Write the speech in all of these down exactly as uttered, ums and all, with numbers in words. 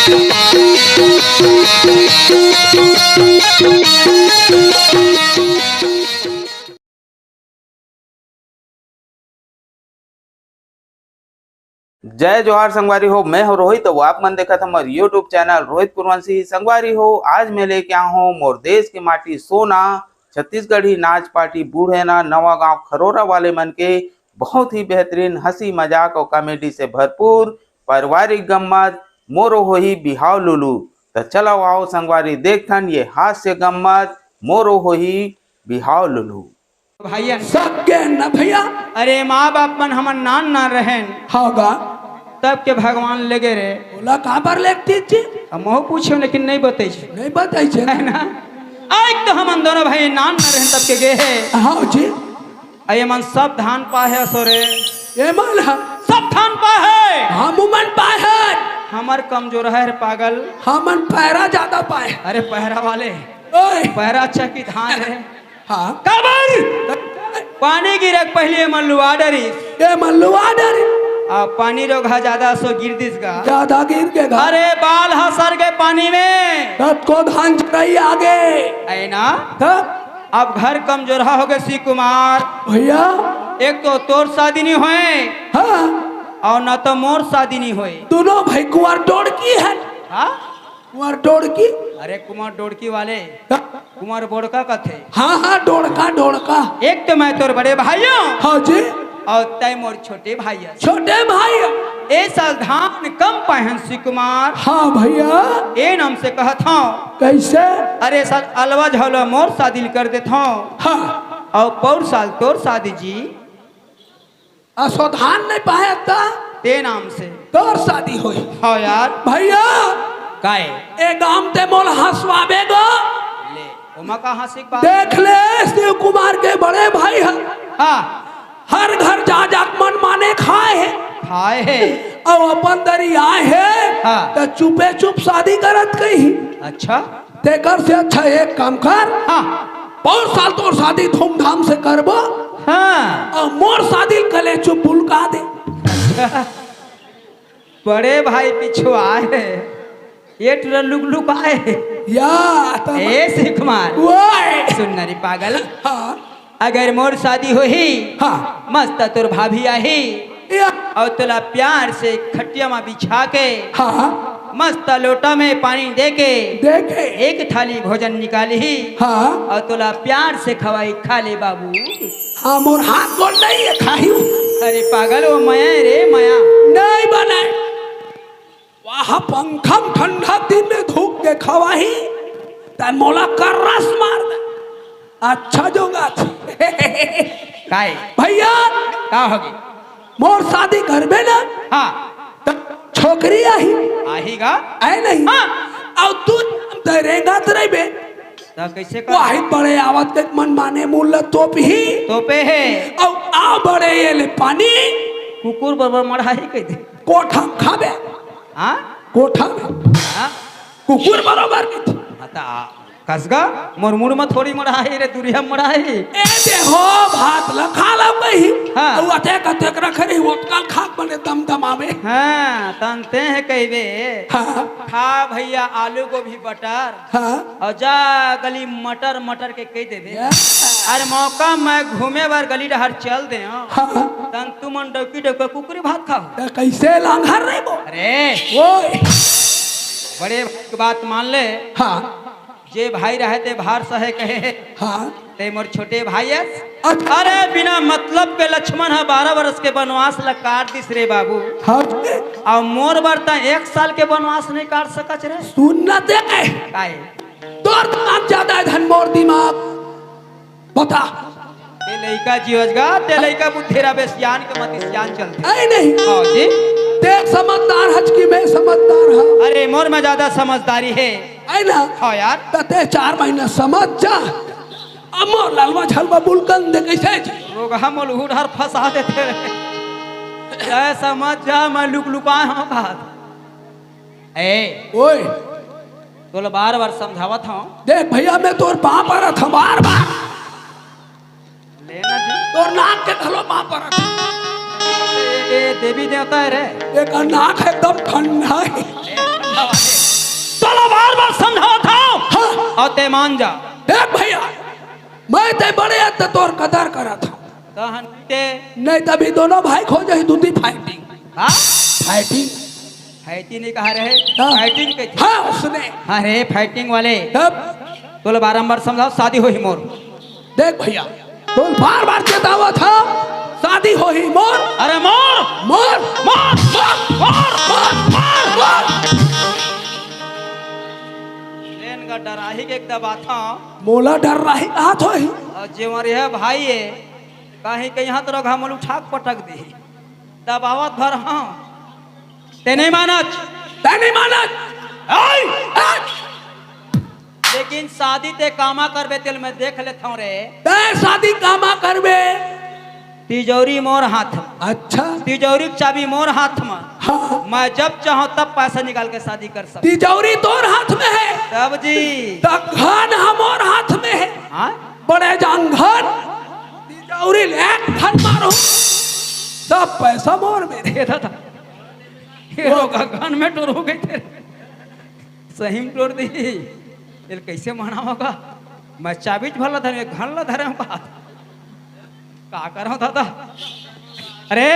जय जोहार संगवारी हो, मैं हूं रोहित, अउ आप मन देखत हमर YouTube चैनल रोहित पुरवंशी। संगवारी हो, आज मैं लेके आया हूं मोर देश के माटी सोना, छत्तीसगढ़ी नाच पार्टी बूढ़ेना नवा गांव खरोरा वाले मन के बहुत ही बेहतरीन हंसी मजाक और कॉमेडी से भरपूर पारिवारिक गम्मत मोरो होही बिहाव लुलू। त चलो आओ संगवारी देखथन ये हास्य गम्मत मोरो होही बिहाव लुलू। भैया। सक गे न भैया। अरे माँ बाप मन हमन नान नान रहेन। हाँ गा। तब के भगवान लेगे रे। ओला काबर लेगतिस जी? अब महू पूछे लेकिन नहीं बतई छे। नहीं बतई छे। है ना? आज तो हमन दोनों भाई नान नान रहेन तब के गे हे। हाँ जी। अये मन सब धान पाहे असो रे। ये मन ह। सब धान पाहे। हम मन पाहे। हमर कमजोर है रे पागल। हमन पैरा ज्यादा पाए। अरे पैरा वाले। ओए। पैरा अच्छा की धान है। हाँ। काबर? पानी गिरे के पहले एमन लुवा डरिस। एमन लुवा डरिस। आ पानी रोगहा ज्यादा सो गिर दिस गा। ज्यादा गिर गे गा। अरे बाल ह सर गे पानी में। तब को धान चराई आगे। है ना? तब? अब घर कमजोरहा हो गे शिव कुमार। भैया। एक तो तोर शादी नहीं होए। हाँ। और ना तो मोर शादी नहीं होए। दोनों भाई कुंवर डोड़की है। हाँ? कुंवर डोड़की? अरे कुंवर डोड़की वाले। हाँ। कुंवर बोड़का कथे। हाँ, हाँ, डोड़का, डोड़का। एक तो मैं तोर बड़े भाई हूँ। हाँ जी। और तय मोर छोटे भाई है। छोटे भाई। ए साल धान कम पाए हन शिव कुमार। हाँ भैया। ए नाम से कहत हूँ। कैसे? अरे साल अलवा झलवा मोर शादी कर देत हूँ। हाँ। और पौर साल तोर शादी जी। असो धान नहीं पाए त? ते नाम से। तोर शादी होई। हाँ यार। भैया। काय? ए गांव ते मोल हंसवाबे गो। ले, ओमा का हंसी के बात? देख ले, शिव कुमार के बड़े भाई ह। हाँ। हर घर जा जा के मन माने खाए हे। खाए हे। अउ अपन दरी आए हे। हाँ। त चुपे चुप शादी करत कही। अच्छा। तेकर से अच्छा एक काम कर। हाँ। पौर साल तोर शादी धूमधाम से करबो। हाँ। अउ मोर शादी कले चुप बुलका दे। बड़े भाई पिछुआए हे, ये टुरा लुक लुक आए हे। या, तब ए शिव कुमार, ओए। सुन ना रे पागल। हाँ। अगर मोर शादी होही, हाँ। मस्त तोर भाभी आही, या। और तोला प्यार से खटिया में बिछा के, हाँ। मस्त लोटा में पानी दे के, दे के। एक थाली भोजन निकालही, हाँ। और तोला प्यार से खवाई, खा ले बाबू। हाँ, मोर हाथ गोड़ नहीं है, खाही। अरे पागल, वो मया है रे, मया। नहीं बने। वाह, पंखा म ठंडा दिन में धूप देखावाही, त मोला कर्रस मार दे। अच्छा जोगा छी। काय? भैया, का होगे? मोर शादी करबे ना? हाँ। त छोकरी आही। आही गा? आए नहीं? हाँ। अउ तू त रेंगत रहिबे। त कैसे कर? वाही बड़े आवत के मन माने मुल्ला तोप ही। तोपे हे। अउ आ बड़े ये ले पानी। कुकुर बरोबर मड़ाही कह दे। कोठा म खाबे। हाँ? कोठा में। हाँ? कुकुर बरोबर नहीं थी। हाँ, त आ, कसगा, मोर मुड़ में थोड़ी मड़ाही रे, दुरिया में मड़ाही। ए दे हो, भात ल खा ला कही। हाँ। अउ अतेक, अतेक रखे रही, ओतका ल खा के बने दमदमावे। हाँ, तनते हैं कहबे। हाँ। खा भैया आलू गोभी बटर। हाँ। अउ जा गली मटर, मटर के कह देबे। या। अरे मौका मैं घूमे बर गली डहर चल दे हूँ। हाँ। तन तुमन डौकी डौका कुकरी भात खाओ। त कैसे लांघर रे वो? अरे। ओए। बड़े भाई के बात मान ले। हाँ। जे भाई रहे ते भार सहे कहे। हाँ। ते मोर छोटे भाई अस। अच्छा। अरे बिना मतलब के लक्ष्मण ह बारह वर्ष के वनवास ल काट दिस रे बाबू। हाँ। अउ मोर बर त एक साल के वनवास नहीं काट सकच रे। सुन न ते। काय? तोर दिमाग ज्यादा है धन मोर दिमाग। बता। ते लइका जियोज गा, ते लइका बुद्धि रबे, सियान के मति सियान चलथे। ऐ नहीं। हाँ जी। ते समझदार हच कि मैं समझदार हूँ? अरे, मोर में ज्यादा समझदारी है। ऐ ना? हाँ यार। त ते चार महीना समझ जा। अमो ललवा झलवा बुलकन दे कैसे जी? रोगहा मोल उधार फंसा देथे। जय समझ जा, मैं लुक लुकाए हूँ बात। ए, ओए। तोला बार-बार समझावत हूँ। देख भैया, मैं तोर पाँव परत हूँ बार-बार। लेना जी। तोर नाक के घलो पाँव परत हूँ। ए, ए, देवी देवता है रे। एकर नाक एकदम ठंडा है। तोला बार बार समझावत हंव। हाँ। अउ तैं मान जा। देख भैया, मैं तैं बड़े हंव त तोर कदर करत हंव। तहन ते नहीं तभी दोनों भाई खो जाही दूती फाइटिंग। हाँ? फाइटिंग। फाइटिंग नहीं कहा रहे, हाँ। फाइटिंग कहिथे। हाँ, उसने। हाँ रे, फाइटिंग वाले। तब? तोला बारंबार समझावत हंव, शादी होही मोर। देख भैया, तोला बार बार चेतावत हंव, शादी होही मोर। अरे मोर! मोर! मोर! मोर! मोर! मोर! मोर! तेन का डराही के एक दबाथंव। मोला डराही कहत होही। अउ जेवर ये भाई हे, कहीं कहीं हाथ रखा मोला उठा के पटक देही। दबावत भर हंव। तैं नहीं मानत। तैं नहीं मानत। ऐ! ऐ! लेकिन शादी तैं कामा करबे तेला मैं देख लेथंव रे। तैं शादी कामा करबे? तिजौरी मोर हाथ म। अच्छा। तिजौरी के चाबी मोर हाथ म। हाँ। मैं जब चाहंव तब पैसा निकाल के शादी कर सकंव। तिजौरी तोर हाथ में हे। तब जी। त घन ह मोर हाथ में हे। हाँ? बड़े जांगर। तिजौरी ले एक घन मारहूं, सब पैसा मोर मेर। ये दादा, ये रोगा घन में टोर हो गई तेरे। सही में टोर दी। ये कैसे मना होगा? मैं चाबी भला धरे, घन ला धरे हंव का? का करहूं दादा? अरे!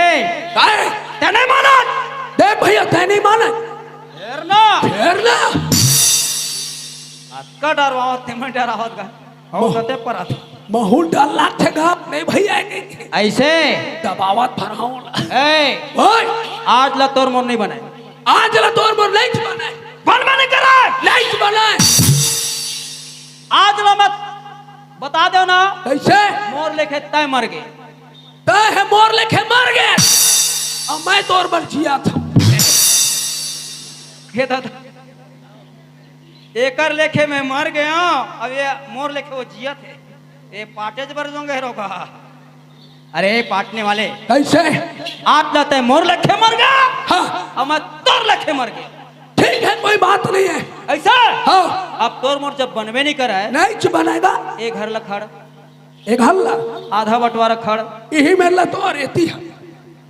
काय? तैं नहीं मानत? देख भैया, तैं नहीं मानत। फेर ना। फेर ना। अतका डरवावत, तैं मैं डरावत का? अउ मह-, कते परत। महूं ल डर लागथे गा, नहीं भैया, नहीं। ऐसे? दबावत भर हंव। ए, ओए! आज ला तोर मोर नहीं बने। आज ला तोर मोर नहीं बने। बन बने करे। नहीं बने। आज ला मत बता देव ना। कैसे? मोर लेखे तैं मर गे। तैं हे मोर लेखे मर गे। अउ मैं तोर बर जियत हंव। ये दादा। एकर लेखे मैं मर गे हंव, अब ये मोर लेखे वो जियत हे। ये पाटेच बर जोंगे रोगा। अरे पाटने वाले। कैसे? आज ला तैं मोर लेखे मर गे। हाँ। अउ मैं तोर लेखे मर गेंव। ठीक है, कोई बात नहीं है। ऐसा? हाँ। अब तोर मोर जब बनबे नहीं करे। नहीं बनेगा। ये घर ला खड़। ये घर ला। आधा बंटवारा खड़। इही मेर ला तोर एती हे।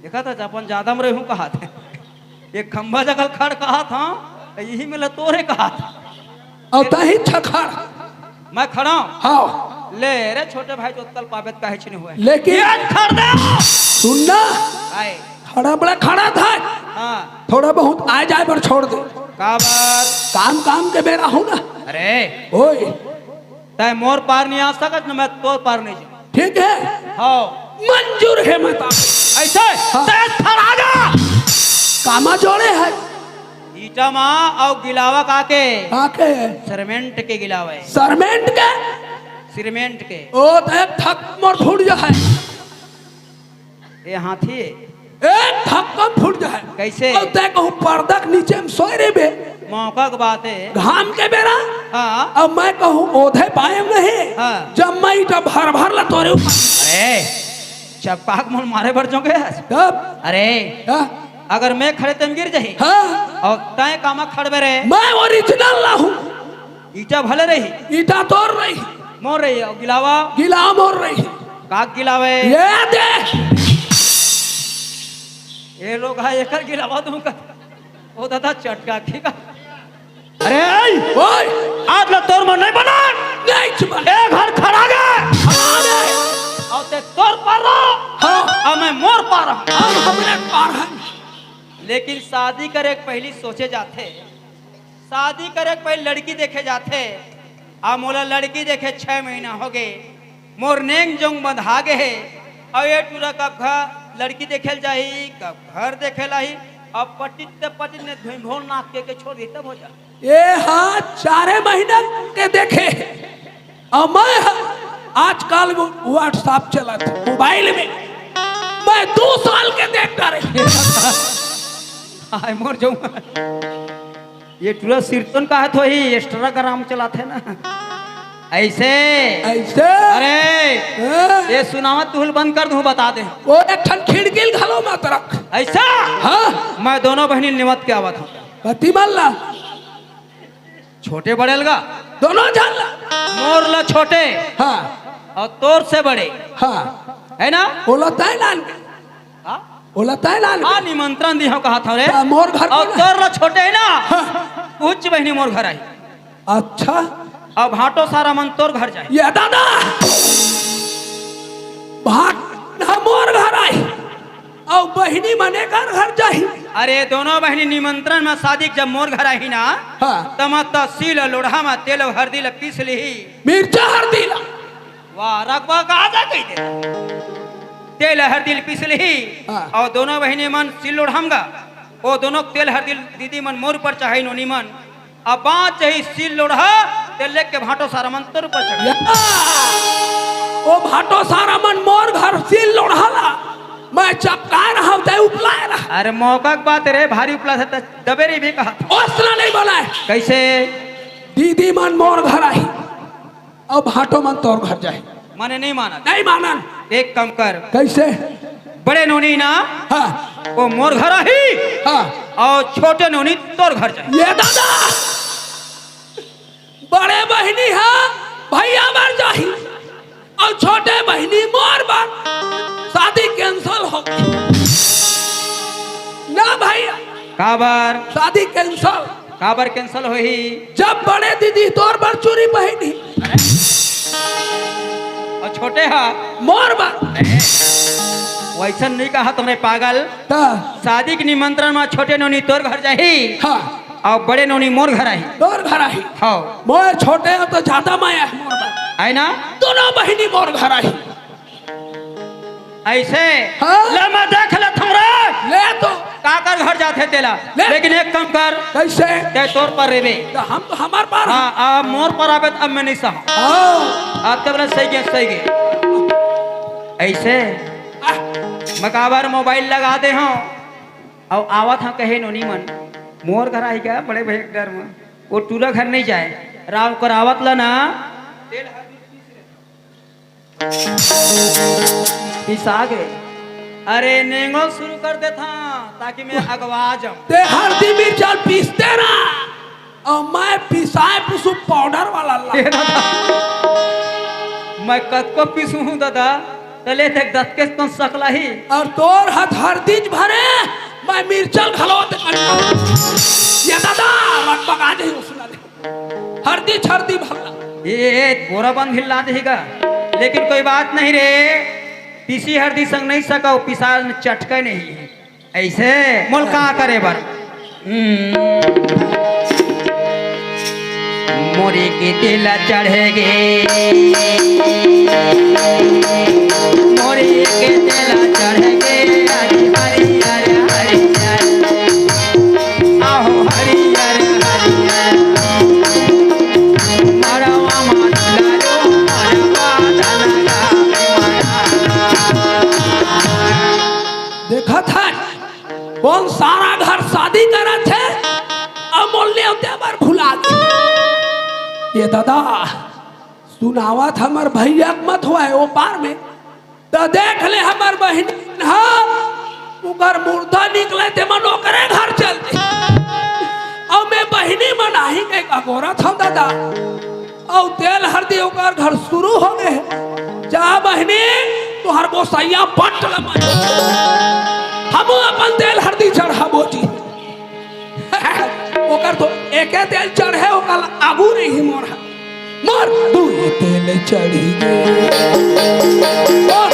देखा था, अपन जादा में रहूं कहा था। एक खंभा जगह खड़ कहा था, तो इही मेर ला तोर हे कहा था। अउ तहीं छखड़। मैं खड़ा हूँ। हाँ। ले रे छोटे भाई, तो कल पाबे त काहेच नहीं होय। लेकिन ये खड़ दे। सुन ना। आए। खड़ा बड़ा खड़ा था। हाँ। थोड़ा बहुत आए जाए बर छोड़ दे। काबर? काम काम के बेरा हूँ ना। अरे। ओए। तैं मोर पार नहीं आ सकत, न मैं तोर पार नहीं जाऊँ। ठीक है। हाँ। मंजूर है मैं तो। ऐसे? हाँ। तैं खड़ा जा। कामा जोड़े हे? ईटा मा अउ गिलावा का के? का के? सरमेंट के गिलावा हे। सरमेंट के? सिरमेंट के। ओ, त एक थक मोर फूट जाए। ए हाथी। एक थक फूट जाए। कैसे? अउ तैं कहूँ पर्दा के नीचे में सोए रहिबे। मौका के बात हे। घाम के बेरा? हाँ। अउ मैं कहूँ ओधे पाए नहीं। हाँ। जब मैं ईटा भर भर ला तोरे ऊपर। अरे, चपका के मोला मारे बर जोंगे। तब? अरे, हाँ। अगर मैं खड़े तेम गिर जाही। हाँ। अउ तैं कामा खड़बे रे। मैं ओरिजिनल ला हूँ। ईटा भले रही। ईटा तोर रही। मोर रही, अउ गिलावा? गिलावा मोर रही। का गिलावा हे? ये दे। ये लोग हा एकर गिलावा दूं का? ओ दादा चटका खी का? अरे, ओए। आज ला तोर मन नहीं बना। नहीं बना। ए घर खड़ा गे। खड़ा गे। अउ तैं तोर पार रहा। हाँ। अउ मैं मोर पार रहा। हम हमरे पार हे। लेकिन शादी करे के पहिली सोचे जाथे, शादी करे के पहिली लड़की देखे जाथे। आ मोला लड़की देखे छह महीना हो गे, मोर नेंग जोंग बंधा गे हे। अउ ये टूरा कब घर लड़की देखे ल जाही, कब घर देखे ल आही। अब पटित ते पटित ने धुइंभोर नाक के, के छोड़ दी तब हो जा। ये हा चारे महीना के देखे, अउ मैं ह-, आजकल वो WhatsApp चलत, मोबाइल में मैं दो साल के देख करे। हाय मोर जो, ये टूरा सिरतोन का हाथ वही Instagram चलाथे ना, ऐसे। ऐसे? अरे, हाँ। ये सुनावा तुहल बंद कर दूं, बता दे। वो एक ठन खिड़की ल घलो मत रख। ऐसा? हाँ। मैं दोनों बहिनी निमत के आवत हूँ। कति मन ला? छोटे बड़े लगा। दोनों झन ला। मोर ला छोटे। हाँ। अउ तोर से बड़े। हाँ। हे ना? ओला तय लान। हाँ? ओला तय लान। हाँ, निमंत्रण दी हूँ कहा था रे। हाँ, मोर घर अउ के ना। तोर ला छोटे हे ना? हाँ। उच्च बहिनी मोर घर आही। अच्छा। अउ भांटो सारा मन तोर घर जाही। ये दादा, भांट ह मोर घर आही, अउ बहिनी मन एकर घर जाही। अरे, दोनों बहिनी निमंत्रण म शादी के जब मोर घर आही ना, हाँ। तब त सील लोढ़ा म तेल अउ हरदी ल पीस लिही। मिर्चा हरदी ला। वाह, रखबा का जा कहि दे। तेल हरदी ल पीस लिही, हाँ। अउ दोनों बहिनी मन सील लोढ़ा म गा। ओ दोनों तेल हरदी ल दीदी मन मोर ऊपर चढ़ाही नोनी मन। अब बांच जाही सील लोढ़ा, तेल लेके भांटो सारा मन तोर ऊपर चढ़ाही। या। ओ भांटो सारा मन मोर घर सील लोढ़ा ला। मैं चपकाए रहंव, तैं उपलाए रह। अरे मौका के बात रे, भारी उपला से त दबे रहिबे कहत। ओसना नहीं बोलाए। कइसे? दीदी मन मोर घर आही। अउ भांटो मन तोर घर जाही। माने नहीं मानन। नहीं मानन। एक काम कर। कइसे? बड़े नोनी ना, हाँ। ओ मोर घर आही। हाँ। अउ छोटे नोनी तोर घर जाही। ये दादा, बड़े बहिनी ह भैया बर जाही, अउ छोटे बहिनी मोर बर। शादी cancel हो गे ना भैया। काबर? शादी cancel। काबर cancel होही? जब बड़े दीदी तोर बर चूरी पहिनही। अउ छोटे ह? मोर बर। वइसन नइ कहत हंव रे पागल। त? शादी के निमंत्रण म छोटे नोनी तोर घर जाही। हाँ। अउ बड़े नोनी मोर घर आही। तोर घर आही। हव। मोर छोटे ह त जादा मया हे मोर बर। आय ना? दोनों बहिनी मोर घर आही। अइसे? हाँ। ले मैं देख लेथंव रे। ले तो। काकर घर जाथे तेला। ले। लेकिन एक काम कर। कइसे? तैं तोर पर रहिबे। त हम तो हमर पर। हाँ, अब मोर पर आबे त अब मैं नइ सहंव। हाँ। अब तब ले सही गे, सही गे। अइसे? आह। मैं काबर mobile लगा दे हंव। अउ आवत हंव कहे नोनी मन। मोर घर आही का बड़े भैया के घर म। ओ टूरा घर नइ जाय। राव कर आवत ला ना। पिसा गे। अरे नेंगो शुरू कर देथंव, ताकि मैं अगवा जांव। तैं हरदी मिर्चा ल पीसते ना, अउ मैं पिसाय पुसू पाउडर वाला ला। ए दादा, मैं कतको पीसूं हूं दादा, तले तक दतकेस तो सकलाही। अउ तोर हाथ हरदीच भरे, मैं मिर्चा ल घलो ते। ये दादा, मत बगा दे, उसला दे। हरदी छरदी भल्ला। ए, ए, बोरा बंद हिल्ला देही गा। लेकिन कोई बात नहीं रे, पीसी हरदी संग नइ सकव, पिसाय चटके नहीं। अइसे मोला का करे बर? हम्म। मोरी के तेल चढ़ गे, मोरी के तेल चढ़ गे, हरी हरी हरी हरी। आहो हरियर हरियर मरवा मा दुलारू मरवा धन गावे मरा। देखत हस, कोन सारा घर शादी करत हे, अउ मोला नेवते बर भुला गे। ए दादा, सुनावत हमर भैया के मत होवय ओ पार में। त देख ले हमर बहिनी ह, ओकर मुर्दा निकले ते मन ओकरे घर चल दे। अउ मैं बहिनी मन आही के अगोरत हंव दादा। अउ तेल हरदी ओकर घर शुरू हो गे। जा बहिनी, तोहर गोसइया बट ल मार। हमू अपन तेल हरदी चढ़ाबो जी। ओकर तो एके तेल चढ़े, ओकर आगू रही मोर। मोर दुई तेल चढ़ी गे। मोर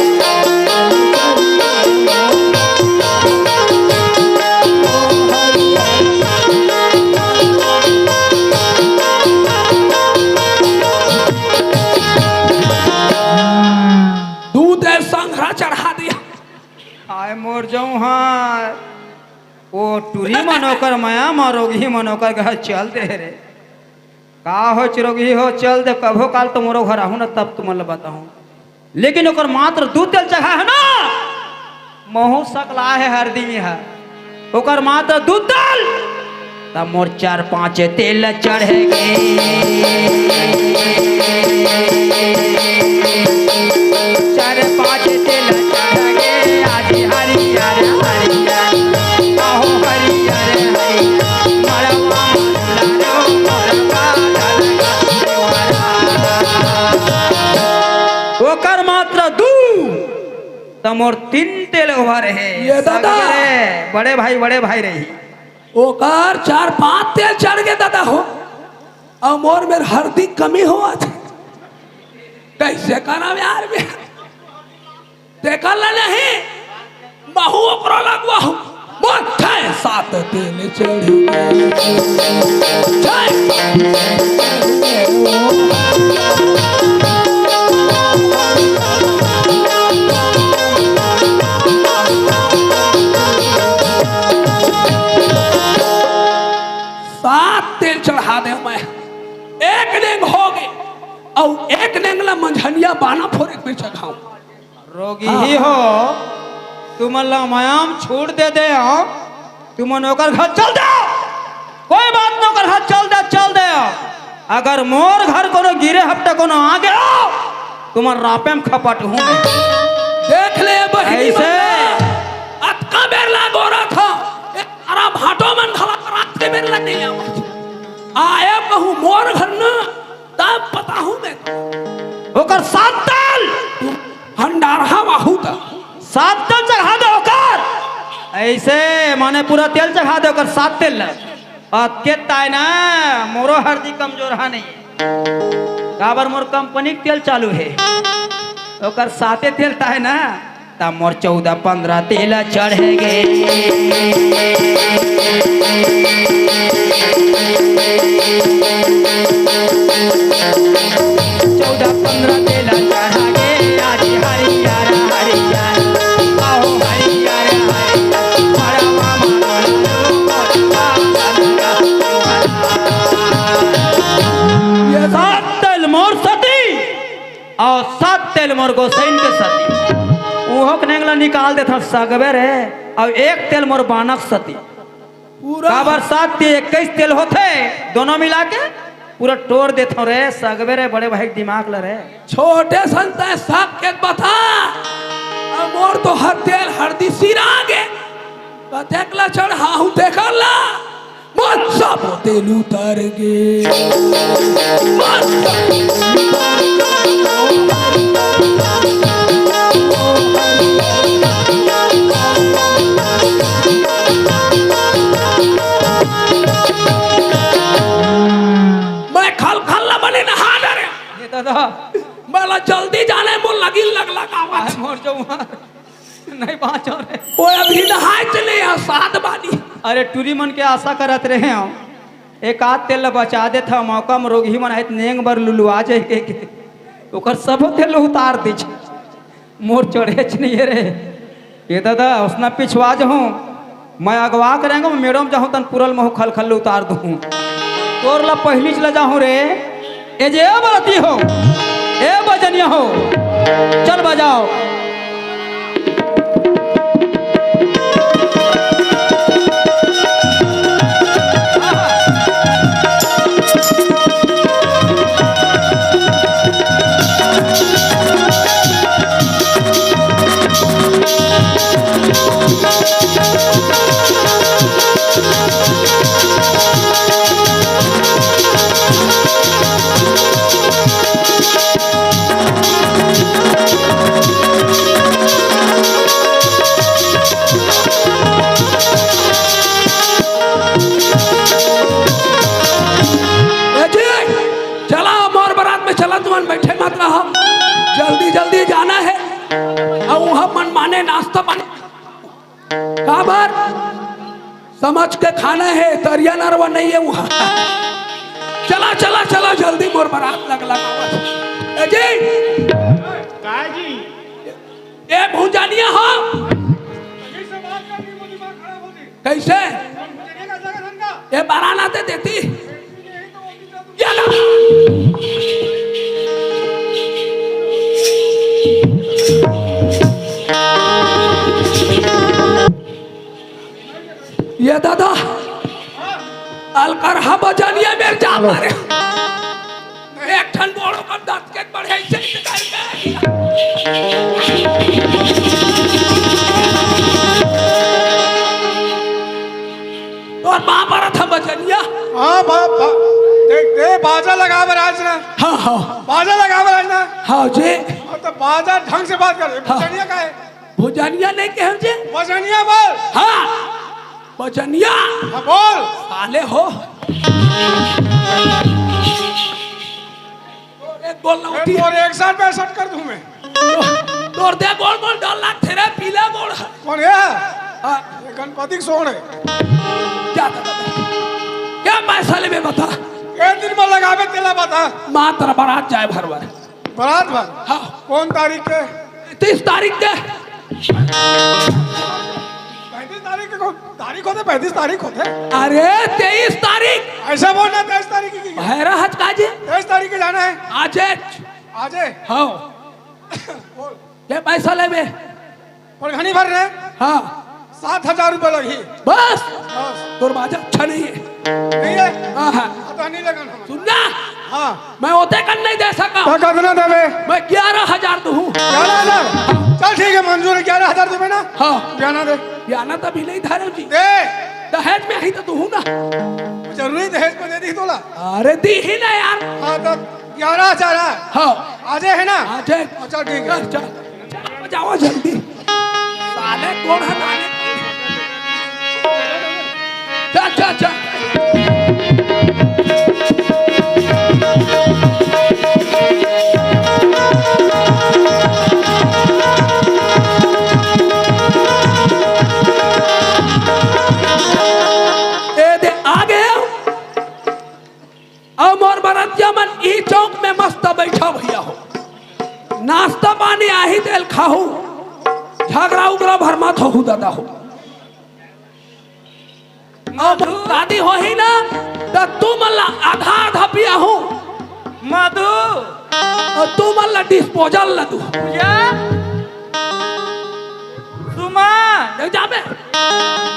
दू तेल संघरा चढ़ा दिया। आय मोर जऊं हाय। ओ टूरी मन ओकर मया म रोगही मन ओकर घर चल दे रे। का हो चिरोगही हो, चल दे, कभो काल तो मोरो घर आहू न, तब तुमन ल बताहूं। लेकिन ओकर मात्र दू तेल चढ़ा हे ना, महू सकला हे हरदी में हे, ओकर मात्र दू तेल, तब मोर चार पांच तेल चढ़ गे। चार पांच तेल चढ़ गे, आज हरियर हरियर, आहो हरियर हरियर, मड़वा ओकर मात्र दू, त मोर तीन तेल ओहर हे। ये दादा। सगरे बड़े भाई, बड़े भाई रही। ओकर चार पांच तेल चढ़ गे दादा हो, अउ मोर मेर हरदी कमी होवत हे। कइसे करव यार मैं? तेकर ले नहीं, महू ओकरो लगवाहूं। मोर छै सात तेल चढ़ गे। छै। सात तेल चढ़ा देंव मैं। एक नेंग होगे, अउ एक नेंग ला मंझनिया बाना फोरे के चघाहूं। रोगही हो, तुमन ला मयाम छूट दे दे हंव, तुमन ओकर घर चल दे। कोई बात न, ओकर घर चल दे, चल दे। अगर मोर घर कोनो गिरे हफ्ते कोनो आ गे हो, तुमन रापे म खपटहूं मैं। देख ले बहिनी अइसे। मन ला, अतका बेर ला गोरत हंव, ए, अरा भांटो मन घला रात के बेर ला नइ आवत। आय कहूं मोर घर न, तब बताहूं मैं। ओकर सात तेल। भंडारहा वाहू त। सात तेल चढ़ा दे ओकर। अइसे माने पूरा तेल चढ़ा दे ओकर सात तेल ल। अतके ताय ना, मोरो हरदी कमजोरहा नहीं। काबर मोर कंपनी के तेल चालू हे। ओकर साते तेल ताय ना, त मोर चौदह पन्द्रह तेल चढ़ गे। चौदह पन्द्रह तेल चढ़ गे, आज हरियर हरियर, अहो हरियर हरियर, बड़वा मारो। ये सात तेल मोर सती। अउ सात तेल मोर गोसइन के सती। उहोक नेंग ल निकाल देथंव सगबेरे, अउ एक तेल मोर बानक सती। पूरा काबर सात के इक्कीस तेल होथे, दोनों मिला के पूरा टोर देथंव रे सगबेरे, बड़े भाई के दिमाग ल रे। छोटे सन तैं सब के बता, अउ मोर तो हर तेल हरदी सिरा गे, कतेक ल चढ़ाहूं तेकर ल। मोर सब तेल उतर गे। मोर सब तेल उतर गे। मैं खल खल ला बने नहा डरे। ये दादा। मोला जल्दी जाने, मोर लगिन लग लगावत। अरे मोर जउहार। नहीं बाँचो रे। वो अभी नहाए चले हैं, सात बानी। अरे टूरी मन के आशा करत रहे हंव, एक आध तेल ल बचा देथंव, मौका म रोगही मन आही त नेंग बर लुलुआ जाही कहिके। ओकर सबो तेल उतार दीच। मोर चढ़ेच नहीं हे रे। ये दादा, ओसना पिछवा जहूं, मैं अगवा के रेंगहूं, मेड़ो म जाहूं, तन पूरा ल महूं खलखल ल उतार दूहूं। तोर ला पहिलीच ल जाहूं रे। ए जे ए बरती हो, ए बजनिया हो, चल बजाओ। ए जी, चला मोर बरात में चला, तुमन बैठे मत रहा, जल्दी जल्दी जाना है। अउ उहां मन माने नाश्ता पानी काबर? समझ के खाना हे, तरिया नरवा नहीं हे उहां। चला, चला, चला, जल्दी मोर बरात लग लगावत। ए जी। काय जी? ए भुजनिया हो। कैसे बात करती, वो दिमाग खराब होती। कैसे? भुजनिया का जगह धंधा। ए बाराना दे देती। ये दादा, अलकरहा बजनिया मेर जा मारे। एक ठन बोड़ो कर दस के बढ़े से निकाल के। तोर बाप आ रहा था बजनिया। हाँ, बा-, बा-, देख, दे, बाजा लगा बर आज ना। हाँ, हाँ। बाजा लगा बर आज ना। हाँ जी। अब तो बाजा ढंग से बात कर, हाँ। भुजनिया का है? भुजनिया नहीं कहे जी। भुजनिया बोल। हाँ। बजनिया। हाँ, बोल। साले हो। एक बोल ना ए, होती। तोर एक साथ पैंसठ कर दूं मैं। तोर दे बोल बोल, डर लाग तेरे पीला बोल। कौन है? हाँ। ये गणपति के सोंड़ है। क्या था बता? क्या पैसा लेबे बता? एक दिन में लगावे तेला बता। मात्र बारात जाए भर भर। बारात भर? हाँ। कौन तारीख के? तीस तारीख के। पैंतीस तारीख के कौन तारीख होते? पैंतीस तारीख होते? अरे, तेईस तारीख। ऐसा बोल ना, तेईस तारीख की। है रहत का जी? तेईस तारीख के जाना है। आजे। आजे? हाँ। बोल। के पैसा लेबे? पर घनी भर रे। हाँ। सात हजार रुपये लगही। बस? बस। तोर बाजा अच्छा नहीं है। नहीं है? हाँ, हाँ। हाँ, तो नहीं लगन हम। सुन ना। हाँ। मैं ओते कन नहीं दे सका। तो कितना देबे? मैं ग्यारह हजार दूँ। ग्यारह हजार? चल ठीक है, मंजूर है, ग्यारह हजार देबे ना? हाँ। बयाना दे। बयाना तो अभी नहीं धरे जी। दे। दहेज में ही तो दूँ ना। जरूरी दहेज में दे दी तोला? अरे दी ही ना यार। हाँ, तो ग्यारह हजार है। हाँ। आजे है ना? आजे। अच्छा, ठीक है। चल, चल। चल, बजाओ जल्दी। साले कौन है, साले? चल, चल, चल। ए दे, आ गए। अउ मोर बरतिया मन ई चौक में मस्त बैठा भैया हो। नाश्ता पानी आही तेल खाहू, झगड़ा उगड़ा भर मत होहू दादा हो। अब शादी होही ना, त तू मन ला आधा आधा पियाहू। मधु। अउ तू मन ला डिस्पोजल ला दू। पूजा। सुमन। देख जाबे।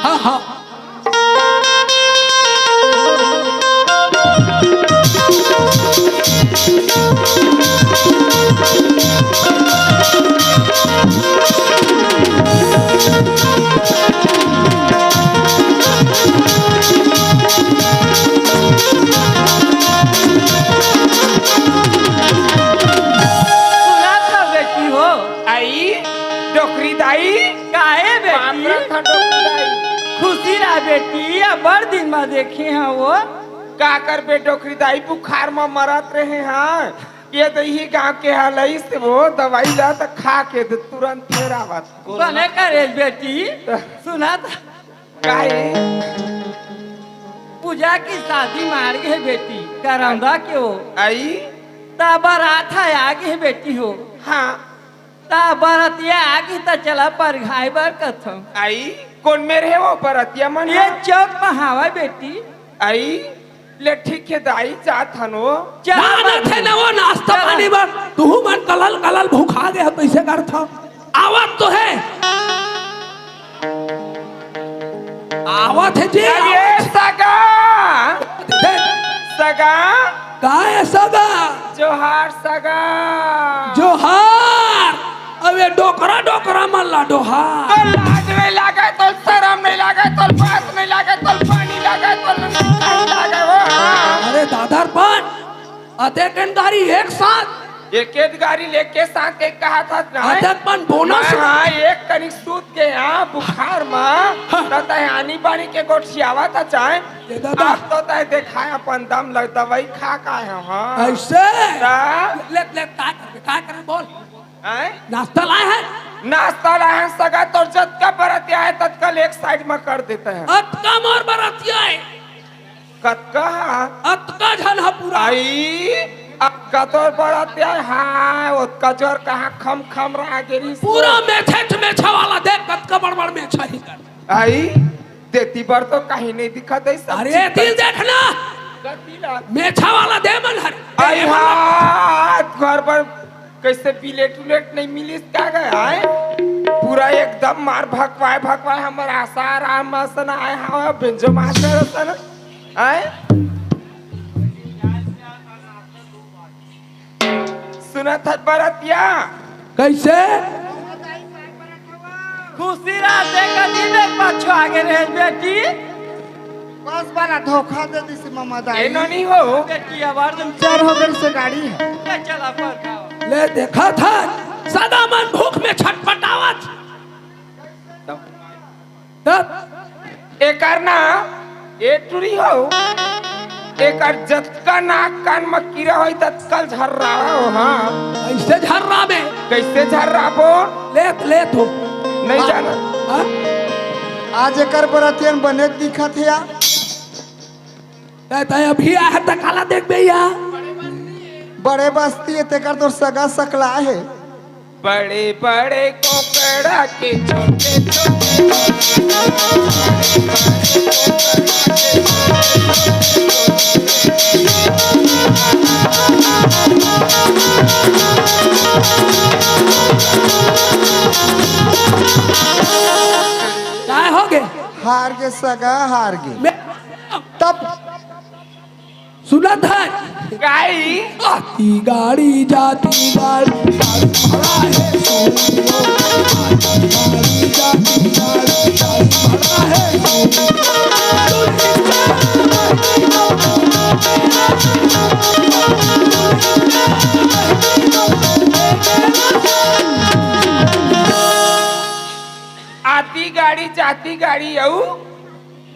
हाँ, हाँ। सुनत हव बेटी हो। आई, डोकरी दाई। काहे बेटी? बाप रे, था डोकरी दाई। खुशी रह बेटी, अब्बड़ दिन म देखे हँव वो। का करबे डोकरी दाई, बुखार म मरत रहे हँव। ये तो इही गाँव के हलई से वो दवाई ला त खा के दे तुरंत फेर आवत। बने करे बेटी, सुनत काहे? पूजा की शादी मार गे बेटी, करौंदा के हो। आई? त बरात ह आ गे बेटी हो। हाँ। त बरतिया आ गे त चला परघाय बर कथंव। आई? कोन मेर हे वो बरतिया मन? ये चौक म हावय बेटी। आई? ले ठीक हे दाई, जात हन वो। चला ना, ना बरती। थे ना वो नाश्ता चला। पानी बर। तुहू मन कलल कलल भुखा गे हो, कइसे करथव? आवत तो हे। आवत हे जी, अरे आवत। सगा। दे। सगा। काय सगा? जोहार सगा। जोहार। अबे डोकरा, डोकरा मन ला डोहार। तो लाज नहीं लागे, तो शरम नहीं लागे, तो बात नहीं लागे, तो पानी लागे, तो नहीं लागे वो। अरे दादर पान। अतेक कन गारी एक साथ। एक एक गारी लेके साथ एक कहा था ना। अतेक पन बोनस। मैं हाँ, एक कनिक सूत के यहाँ बुखार मा। हाँ। त तय आनी बानी के गोठियावा था चाहे। ये दादा। आप तो तय देखाय अपन दम लग दवाई खा का है, हाँ। ऐसे? ता? ले, ले, का करबे, का करबे, बोल। हैं? नाश्ता लाय हन? नाश्ता लाय हन, सगा तोर जतका बरतिया हे, ततका ल एक side म कर देते हैं। अतका मोर बरतिया हे। कतका हा? अतका झन हा पूरा। आई, अतका तोर बरतिया हे, हाँ, ओतका जोर कहाँ खम खम रहा गिरी। पूरा मेछेच मेछा वाला देख, कतका बड़ बड़ मेछा ही कर। आई, देती बर तो कहीं नहीं दिखत हे, सब अरे, चीज दिल देखना। गति ला। मेछा वाला दे मन हर। आई, हाथ घर पर कइसे बिलेट उलेट नहीं मिलिस का गे, आय? पूरा एकदम मार भकवाय भकवाय हमर आसाराम असन आय हवय, बेंजो मास्टर असन, आय? सुनत हस बरतिया? कइसे? खुशी रात एक दिन में पाछू आगे रहे बेटी। बस बड़ा धोखा दे दिस ममा दाई। ए नोनी हो। बेटी आवाज में चर हो गई से गाड़ी है। ले चला पर खाओ। ले देखा था, सगा मन भूख में छटपटावत। तब एकर ना, ए टुरी हो, एकर जतका नाक कान म कीरा होई, ततका ल झर्रा हो, हाँ। ऐसे झर्रा बे। कइसे झर्रा बो? लेत, लेत हो। नइ हाँ, जाना। हाँ? आज एकर बरतियन बने दिखत हे या। तैं, तैं अभी आए त काला देखबे या? बड़े बस्ती हे, तेकर तोर सगा सकला हे। बड़े बड़े कोकड़ा के छोटे छोटे काय हो गे? हार गे सगा, हार गे। मैं तब सुनत हस? काई? आती गाड़ी जाती गाड़ी, गाड़ी खड़ा है सुनियो। आती गाड़ी जाती गाड़ी, गाड़ी खड़ा है सुनियो। आती गाड़ी जाती गाड़ी अऊ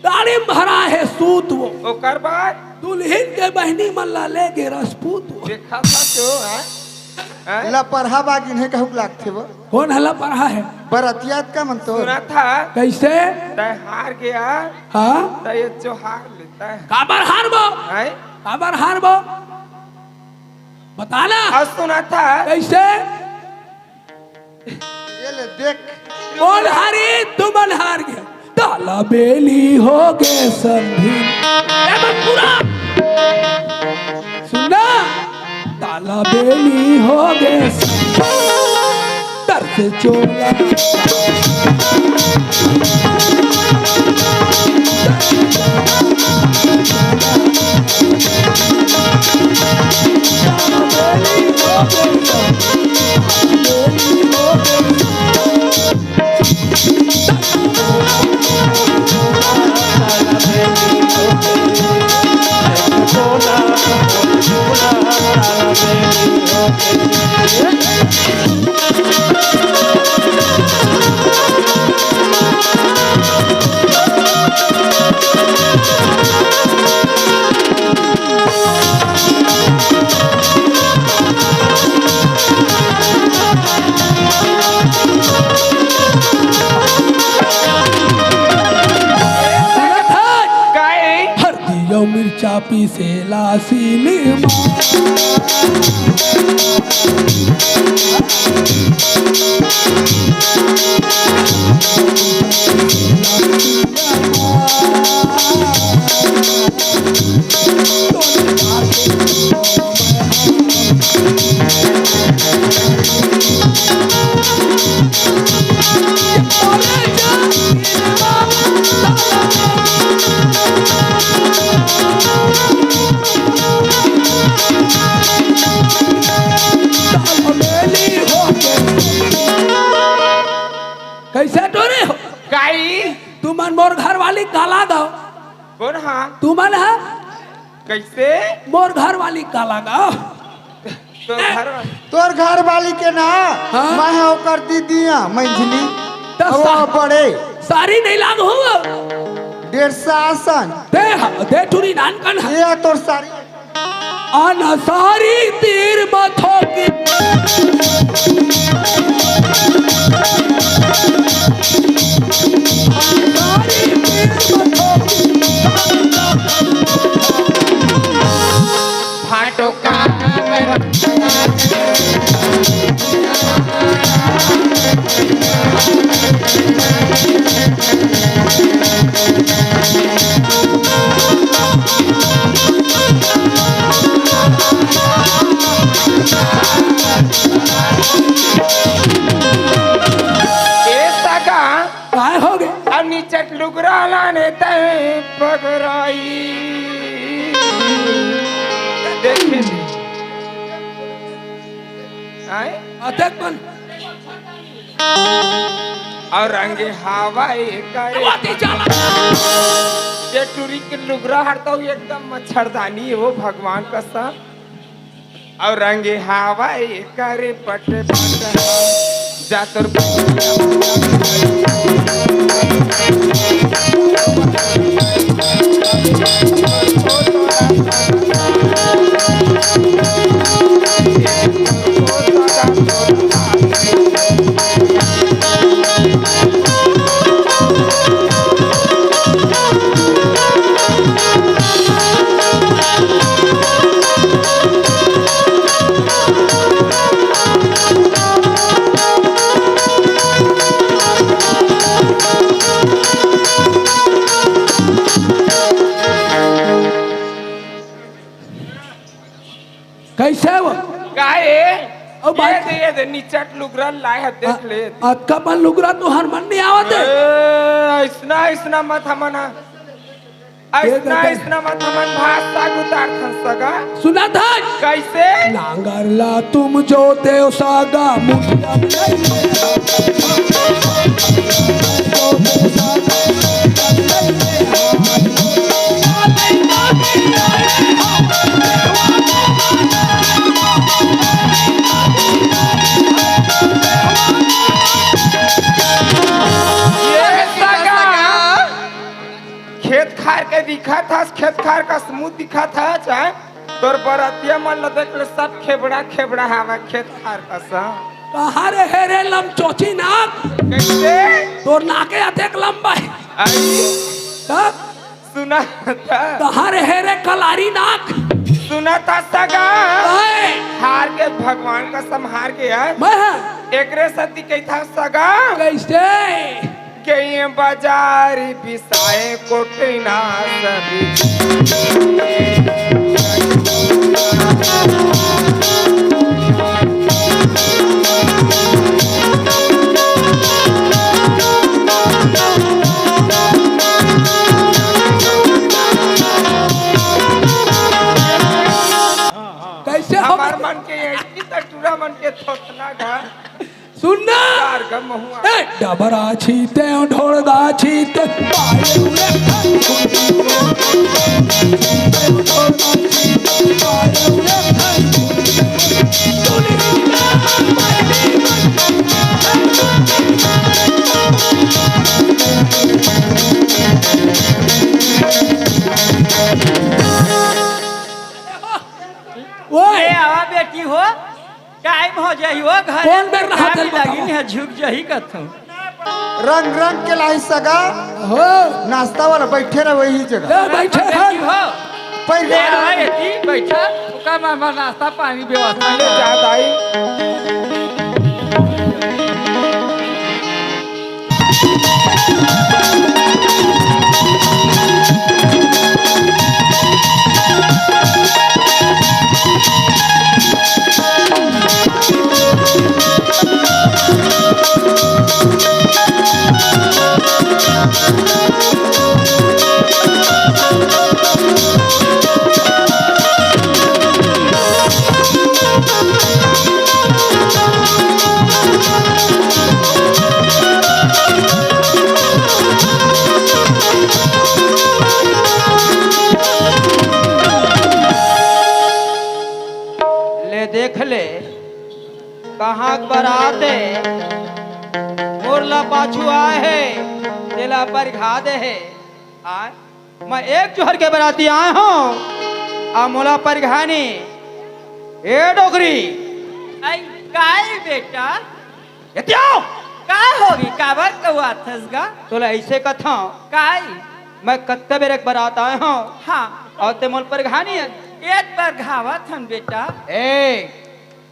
गाड़ी म भरा हे सूत वो। ओकर बाद? दुल्हिन के बहिनी मन ला ले गे रजपूत वो। देखा था तो, हाँ? हाँ? लपरहा बागिन हे कहूक लागथे वो। कोन ह लपरहा हे? बरतिया का मन तो। सुना था? कइसे? तैं हार गे। हाँ? तैं ये जो हार लेता है। काबर हारबो? हैं? काबर हारबो? बता ना। अउ सुना था? कइसे? ये ले देख। कोन हारी? तुमन हार गे। ताला बेली हो गे संधी। ए मन पूरा। सुन ना। ताला बेली हो गे संधी। तर से चोला। सुनत हस? काहे? हरदी अउ मिर्चा पीसे ला सीली माँ। कइसे टोरे हो? काई? तुमन मोर घरवाली काला दव। कोन हा? तुमन हा? कइसे? मोर घरवाली काला दव। तोर घर वाली? तोर घरवाली के ना, हाँ? मैं हा ओकर दीदिया, मंझली। त अउ सा-, बड़े। सारी नइ लाग हो? डेढ़ सासन। दे हा, दे टुरी नान कन हा। ये तोर सारी। अनसारी तीर मथो की। अनसारी तीर मथो की। फाटो का ए सगा। काय हो गे? अब नीचट लुगरा लाने तय पगराई। देखे ले। आए? अतेक मन। अउ रंगे हवा ए करे। वाती चाला। ये टुरी के लुगरा हर तो एकदम मच्छरदानी हे वो भगवान कसम। अउ रंगे हवा ए करे पट पट। जा तोर कइसे हो? का ए? अउ ये बात दे, ये दे, निचट लुगरा लाय हे, देख ले। अतका मन लुगरा तो हर मन नइ आवत हे। ए, अइसना, अइसना मत हमन हा। ये अइसना, दे, दे। अइसना मत हमन भात साग उतारथन सगा। सुनत हस? कइसे? नांगर ला तुम जोतेव सगा, मुठिया में ले ले। ये सगा, खेत खार के दिखत हस, खेत खार कस मुँह दिखत हस, हैं? तोर बरतिया मन ल देख ले, सब खेबड़ा खेबड़ा हवय खेत खार कस। कहाँ रे हे रे लमचोची नाक? कइसे? तोर नाके अतेक लंबा हे। आई। तब? सुनत हस? कहाँ रे हे रे कलारी नाक? सुनत हस सगा? ओए! हार के भगवान कसम हार के यार। मैं? एकरे सेती कहिथंव सगा। कइसे? गइँव बजार बिसाए कोटना सभी। कइसे हो? हमर मन के एटकी त टूरा मन के थोथना घर। सुन ना। ए, डबरा छीते, ढोलदा छीते, पायल उड़े। ओए। ए, आवा बेटी हो। टाइम हो जाही ओ घर कोन बेर नहात हे लगिन बतावा? हे, झुक जाही कथों। रंग रंग के लाही सगा। हो। नाश्ता वाला बइठे रहे वही जगह। ए, बइठे रहे। हो। पैर ए, आवा बेटी, बइठा। ओका मामा नाश्ता पानी व्यवस्था ले जा दाई। ले देख ले, कहाँ के बरात हे, मोर ला पाछू आए हे, तेला परघा दे हे। आय, मैं एक जोहर के बराती आए हँव, अउ मोला परघानी, ए डोकरी। आई, काय बेटा? एती आव। का होगे? काबर कउवाथस गा? तोला अइसे कथँव। काय? मैं कत्ता बेर एक बरात आए हँव। हाँ। अउ तें मोला परघानी हस। एत परघावत हँव बेटा। ए,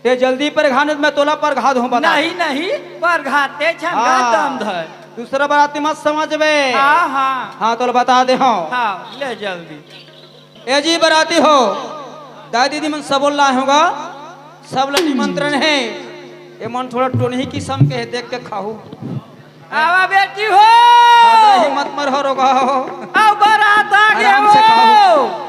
तें जल्दी परघा नहीं त मैं तोला परघा दूँ बता। नहीं, नहीं, परघातेच हँव गा, हाँ। दम धर। दूसरा बराती मत समझबे। हाँ, हाँ। हाँ, तोला बता दे हँव। हाँ, ले जल्दी। ए जी बराती हो, दाई दीदी मन सबो ला लाए हँव गा, सब ला निमंत्रण हे। ए मन थोड़ा टोनही किसम के हे, देख के खाहू। आवा बेटी हो। अबे हिम्मत मत हारो गा हो। अउ बरात आगे आराम से हो। खाहू।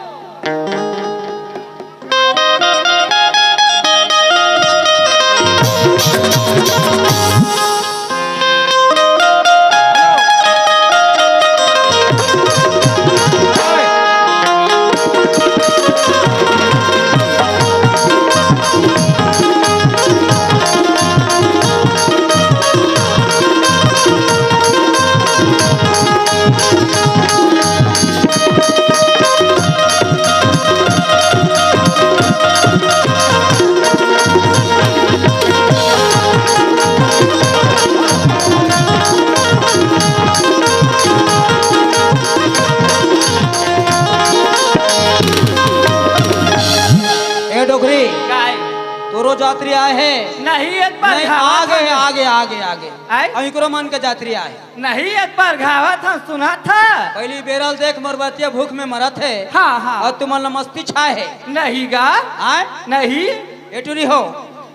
जातरी आए हे। नहीं, एक बार नहीं, घावत आगे, हन। आगे, आगे, आगे। आए? अउ इकरो मन के जातरी आए। नहीं, एक बार घावत हन, सुनत ह। पहिली बेरा ल देख, मोर बरतिया भूख में मरत हे। हाँ, हाँ। अउ तुमन ल मस्ती छाए हे। नहीं गा। आए? नहीं। ए टूरी हो।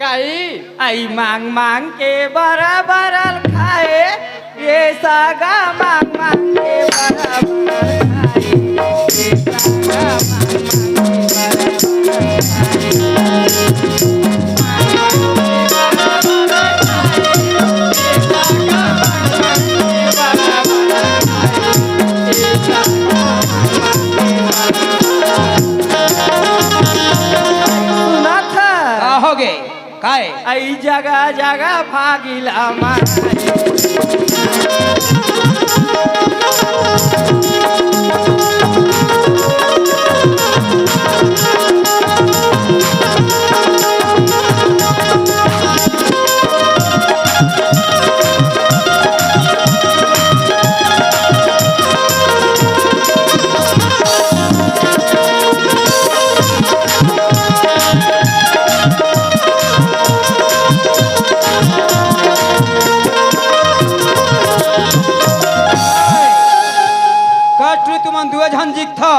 काई? आई मांग मांग के बराबर खाए, ये सागा मांग मांग के बराबर खाए, ये सागा मांग मांग के बराबर खाए। सुनत ह? का होगे? काय? अई जगा जगा भागिला माई। कष्ट तुमन दुए झन जीतथव,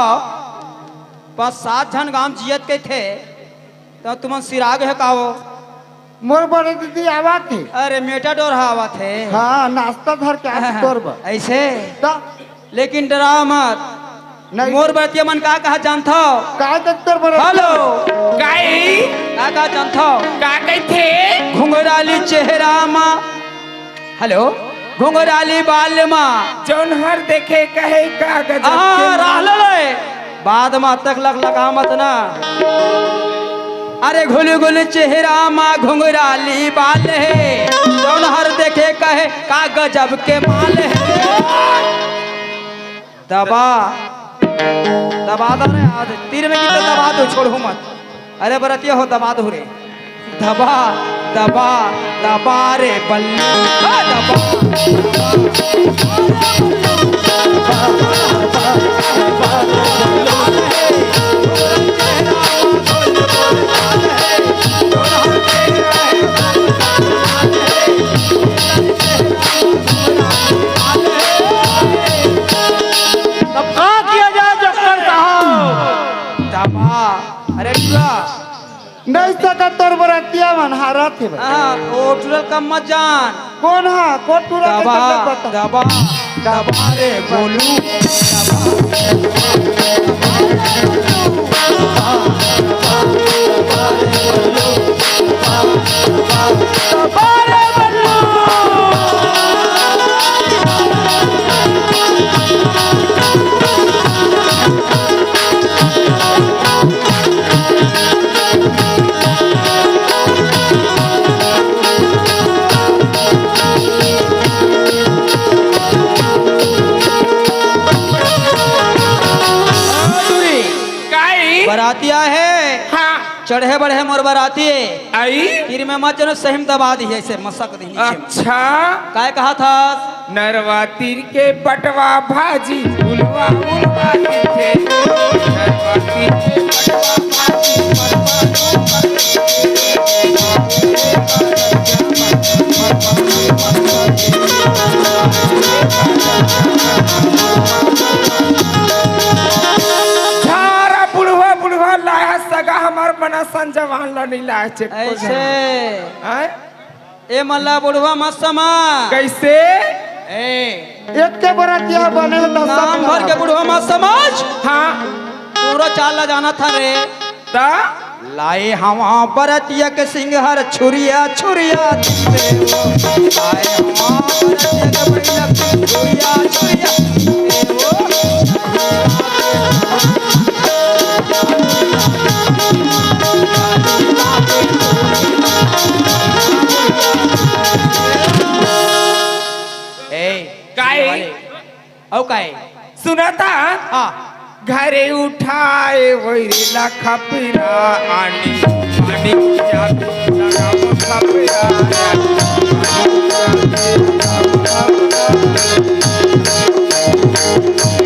पाँच सात झन गांव जियत कहिथे, त तुमन सिराग हे का हो? मोर बड़े दीदी आवत हे। अरे, मेटाडोर ह आवत हे। हाँ, नाश्ता धर के आत तोर बर। ऐसे? त? लेकिन डरा मत। नहीं। मोर बरतिया मन का कहा जानथव? का दफ्तर बर? हेलो। काई? का कहा जानथव? का कहिथे? घुंघराली चेहरा मा। हेलो। घुंघराली बाल मा। जौन हर देखे कहे का गजब हाँ, के राह ले ले। बाद मा तक लक लगा मत ना। अरे घुल घुल चेहरा मा घुंघराली बाल हे। जौन हर देखे कहे का गजब के माल हे। दबा, दबा दो रे, आज तीर में कितने दबा दो, छोड़हू मत। अरे बरतिया हो, दबा दो रे, दबा, दबा, दबा रे बल्लू, आ, दबा, दबा। तब का किया जाए डॉक्टर साहब? दबा। अरे टुरा। नहीं सकत तोर बरतिया मन हारत हे भाई। हाँ, ओ टुरा कम मत जान। कौन हा? कौन टुरा के दबा, तकलीफ बता? दबा, दबा रे बोलू। काई? बराती आए हे। हाँ। चढ़े बढ़े मोर बराती। आई? तीर में मत जनो, सही में दबा दी ऐसे मसक दी नीचे में। अच्छा। काय कहा था? नरवा तीर के पटवा भाजी, उलवा उलवा दिखे। नरवा तीर के पटवा भाजी, पटवा उलवा दिखे। झारा बुढ़वा बुढ़वा लाया सगा, हमार मना संजवान ला नहीं लाया चेक को ऐसे। जाना। आय? ए मल्ला बुढ़वा मत समझ। कैसे? ए। एक के बरतिया बने तो सब नाम भर के बुढ़वा मत समझ। हाँ। पूरा चाल ला जाना था रे। ता? लाए हवा बरतिया के सिंगार छुरिया छुरिया दिखे वो। लाए हवा बरतिया के बैला के छुरिया छुरिया दिखे वो। ए, काई? अउ काई? सुनता? हाँ। घरे उठाए वैरेला खपरा आनी, आनी जाती लगाम खपरा।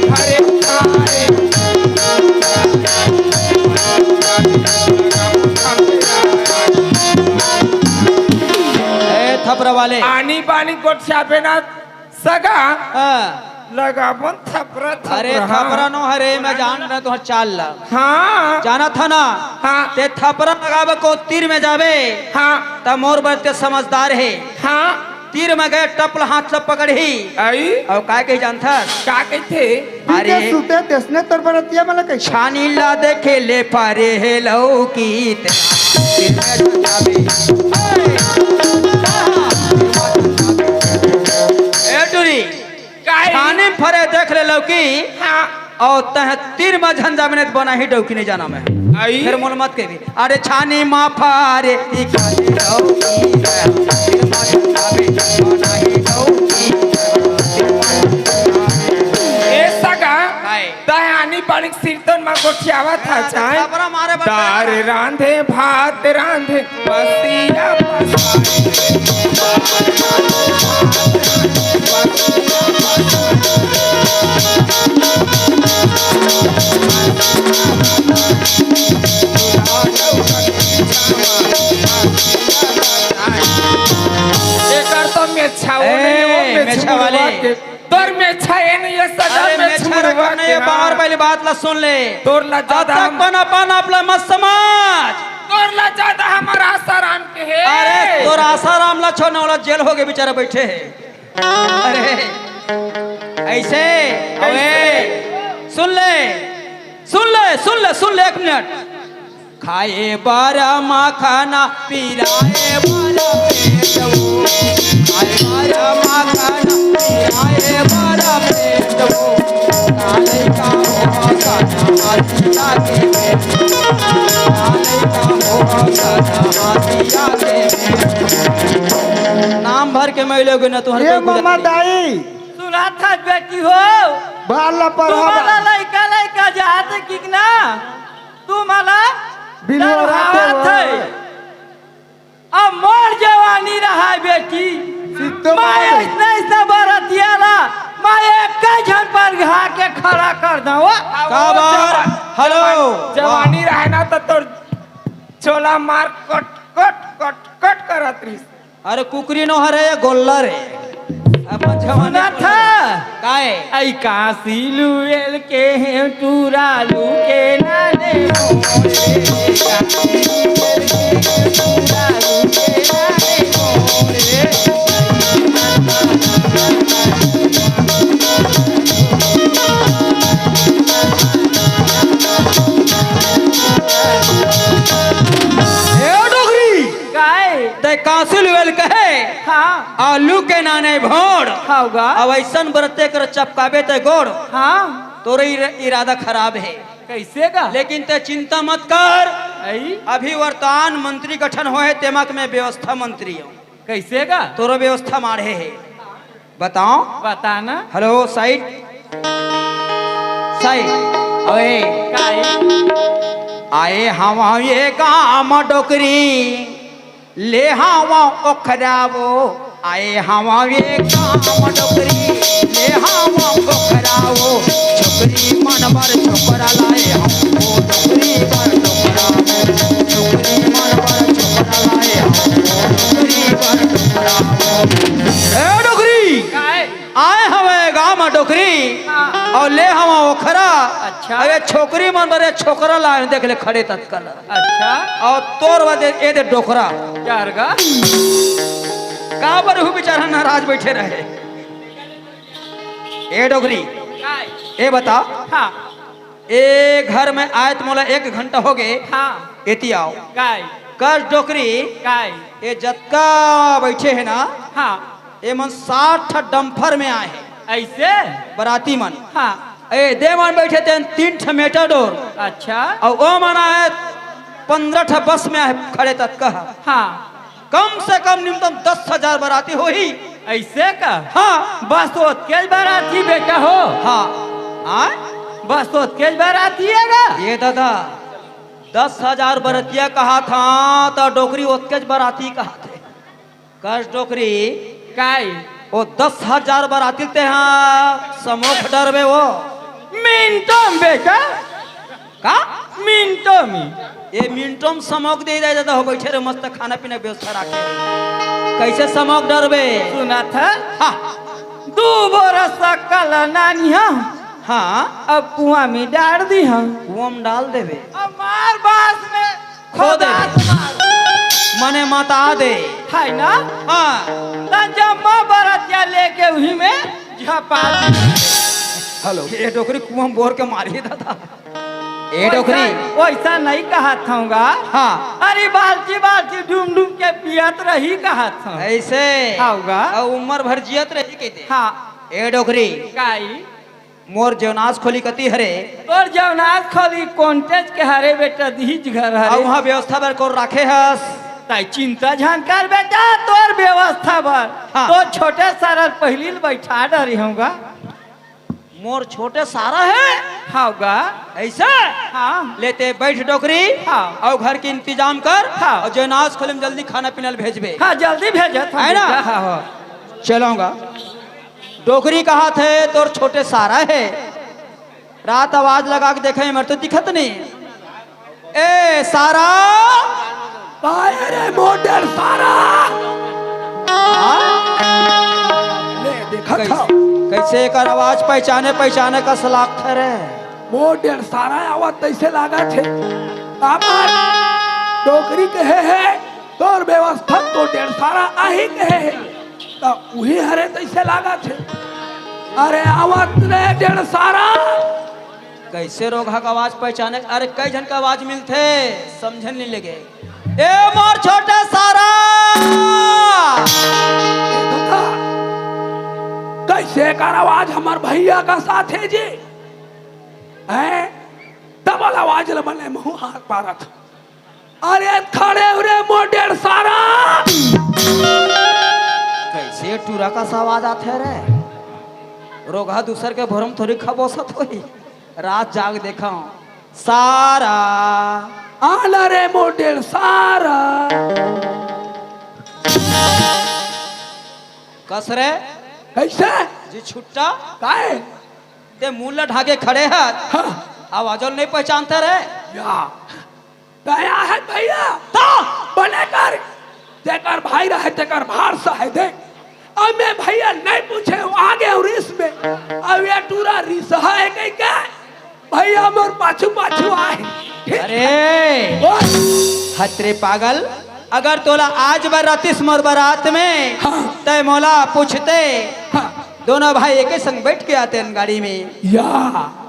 घरे उठाए थपरा वाले। आनी बानी गोठियाबे ना सगा। हाँ। लगाबन थपरा, अरे थपरा, हाँ। थपरा नो हरे, मैं जान रहा तुहर चाल ला। हाँ। जाना था ना? हाँ। ते थपरा लगाबे को तीर में जाबे। हाँ। त मोर बर ते समझदार हे। हाँ। तीर में गए टप ल हाथ से पकड़ही। आई। अउ का कही जानथस? का कहिथे? अरे। पी के सुते तेसने तोर बरतिया मला कहिथे। छानी ला देखे ले पारे हे लौकी ते। ए टुरी, काहे? छानी फरे देख ले लौकी। हाँ। अउ तह तीर म झन जाबे नहीं त बनाही डौकी नहीं जाना मैं। आई। फिर मोल मत कहिबे। अरे छानी मा फारे, ई काली लौकी है, फिर मत खावे, बनाही लौकी। ए सगा, काय? दयानी बालिक सिरतन मा गोठियावा था, हाँ, चाहे? थपरा मारे बर दार रांधे, भात रांधे, बसिया बसाए। एकर तो मेछाओ ए, नहीं, वो मेछा मेछा वाले। मुड़वा के। तोर मेछा ए नहीं, ये सदा अरे, मेछ मेछा मुड़वा रखना, के, ये हाँ। बाहर पहले बात ला सुन ले। तोर ला ज्यादा अतक हम पन अपन आप ला मत समझ। तोर ला ज्यादा हमर आसाराम के हे। अरे, तोर आसाराम ला छोड़ ना, ओला जेल हो गए, बेचारा बैठे हे। अरे, ऐसे, अबे, सुन ले, सुन ले, सुन ले, सुन ले, एक मिनट। खाए बर मखना, पिराए बर पेट वो। खाए बर मखना, पिराए बर पेट वो। काले का हो सना हसिया के बेट। काले का हो सना हसिया के बेट। नाम भर के मैं लोग न तुहर ए कोई गुजर ममा नहीं। दाई। सुना था बेटी हो। भाला पर हो तुम्हारा बा। लइका, लइका जात किक ना। तुम्हारा बिलवा डरवावत रहते है। हो। अब मोर जवानी रहा बेटी। सिद्धो मैं बाबा। ऐसने ऐसने बरतिया ला, मैं एक झन पर घा के खड़ा कर दऊं। का बार? हेलो। जवानी रहे ना तो तोर चोला मार कट, कट, कट, कट करत रहिस। अरे कुकरी नो हरे, ये गोल्ला रे। अपन जवानी सुना था? काय? आई काशी लुएल के हैं टूरा लू के नाने मोरे। काशी लुएल के हैं टूरा लू के नाने मोरे। ए डोगरी। काय? तै कांसिल वेल कहे, हाँ। आलू के नाने भोड़। हाव गा। अब ऐसन बरते कर चपकाबे तै गोड़। हाँ। तोरे इर-, इरादा खराब हे। कैसे गा? लेकिन तै चिंता मत कर। ऐ? अभी वर्तमान मंत्री गठन होए हे, तेमा के मैं व्यवस्था मंत्री हूँ। कैसे गा? तोरो व्यवस्था माढ़े हे। बताओ। बता ना। Hello, side. साइड। ओए। काई? आए हवा ये गाम डोकरी, ले हवा ओखरा वो। आए हवा ये गाम डोकरी, ले हवा ओखरा वो। छोकरी मन बर छोकरा लाए हम, ओ डोकरी बर डोकरा वो। छोकरी मन बर छोकरा लाए हम, ओ डोकरी बर डोकरा वो। ए डोकरी! काय? आए हवे गांव म डोकरी, हाँ। अउ ले हवा ओखरा। अच्छा। अरे छोकरी मन बरे छोकरा लाए, देख ले खड़े ततकल। अच्छा। अउ तोर वजह ए दे डोकरा। यार गा। का बर हु बेचारा नाराज बैठे रहे। ए डोकरी। काय? ए बता। हाँ। ए घर में आए त मोला एक घंटा हो गए। हाँ। एती आओ। काय? कस डोकरी। काय? ए जतका बैठे हे ना, हाँ। ए मन सात ठा डंफर में आए हे। ऐसे? बराती मन। हाँ। ए दे मन बैठे तेन तीन ठा मेटाडोर। अच्छा। अउ ओ मन आए पंद्रह ठा बस में आए खड़े ततका। हाँ। कम से कम न्यूनतम दस हजार बराती होही। ऐसे का? हाँ। बस ओतकेच बराती बेटा हो। हाँ। आय? बस ओतकेच बराती हे गा? ये दादा, दस हजार बरतिया कहा था, त डोकरी ओतकेच बराती कहा थे। कस डोकरी। काय? ओ दस हजार बराती ते हाँ, समोख डरबे वो। मिनटम बेटा। का? मिनटों में। ए मिनटों में समोक दे दे दादा हो, बैठे रहे, मस्त खाना पीना के व्यवस्था राखे। कैसे समोक डरबे? सुनत है? हाँ। दू बोरा सकल नानिया। हाँ। अब कुआं में डाल दी हम। कुआं में डाल देबे। अब मार बांस में खो दे। खोदात मार। मने मता दे। है ना? हाँ। त जम्मा बरतिया लेके उही में झपा दे। हेलो। ए डोकरी कुआं में बोर के मारी दादा। ए डोकरी। वैसा, वैसा नहीं कहत हूँगा। हाँ। अरे बाल्टी बाल्टी डूम डूम के पियत रही कहत हूँ। ऐसे? हाँ, होगा। अउ उम्र भर जियत रही कहते। हाँ। ए डोकरी। काई? मोर जेवनास खोली कती हरे? तोर जेवनास खोली कॉन्टेज के हरे बेटा, दीज घर हरे। अउ वहाँ व्यवस्था बर कोन राखे हस? ताई चिंता झन कर बेटा, तोर व्यवस्था बर। हाँ। तो छोटे सारा पहिली ल बैठा डरी हूँगा। मोर छोटे सारा है? हाँ गा। ऐसा? हाँ। लेते बैठ डोकरी। हाँ। अउ घर के इंतजाम कर। हाँ। अउ जेवनास खोली में जल्दी खाना पीना ल भेजबे। हाँ, जल्दी भेजत हूँ है ना? बेटा, हाँ, हाँ। चलूँगा। डोकरी कहाथे तोर छोटे सारा है। रात आवाज लगा के देखे, मेरे तो दिखत नहीं। ए सारा। काय रे मोर डेढ़ सारा। हाँ? ले, देखत कैसे, हव। कैसे एकर आवाज पहचाने, पहचाने कस लागथे रे? मोर डेढ़ सारा आवत तैसे लागत हे। काबर? डोकरी कहे हे, तोर व्यवस्था तो डेढ़ सारा आही कहे हे। त उही हरे तैसे लागत हे। अरे आवत रे डेढ़ सारा। कैसे रोगहा का आवाज पहचाने? अरे कई झन का आवाज मिलथे, समझन नहीं लगे। ए मोर छोटे सारा। ए दादा, कैसे कर आवाज हमर भैया का साथ है जी? हैं? डबल आवाज ल बने मुँह हाथ मारत। अरे खड़े हो रे मोर डेढ़ सारा। कैसे टूरा कस आवाज आथे रे? रोगहा दूसर के भोरम थोड़ी खबोसत होही। रात जाग देखा हूँ। सारा। आला रे मोर डेढ़ सारा। कस रे? कैसे? जी छुट्टा? काय? ते मुंह ला ढाके खड़े हस। हाँ। आवाजो नहीं पहचानते रे? या। दया है भैया। ता। बने कर। तेकर भाई रहे, तेकर भार सहे दे। अब मैं भैया नहीं पूछे, आगे और रिस में। अब ये टूरा रिस है कहीं का? भैया मोर पाछू पाछू आए। अरे। बोल। हतरे पागल, अगर तोला आज बरातिस मोर बरात में, हाँ। तय मोला पूछते, हाँ। दोनों भाई एके संग बैठ के आते हैं गाड़ी में। या।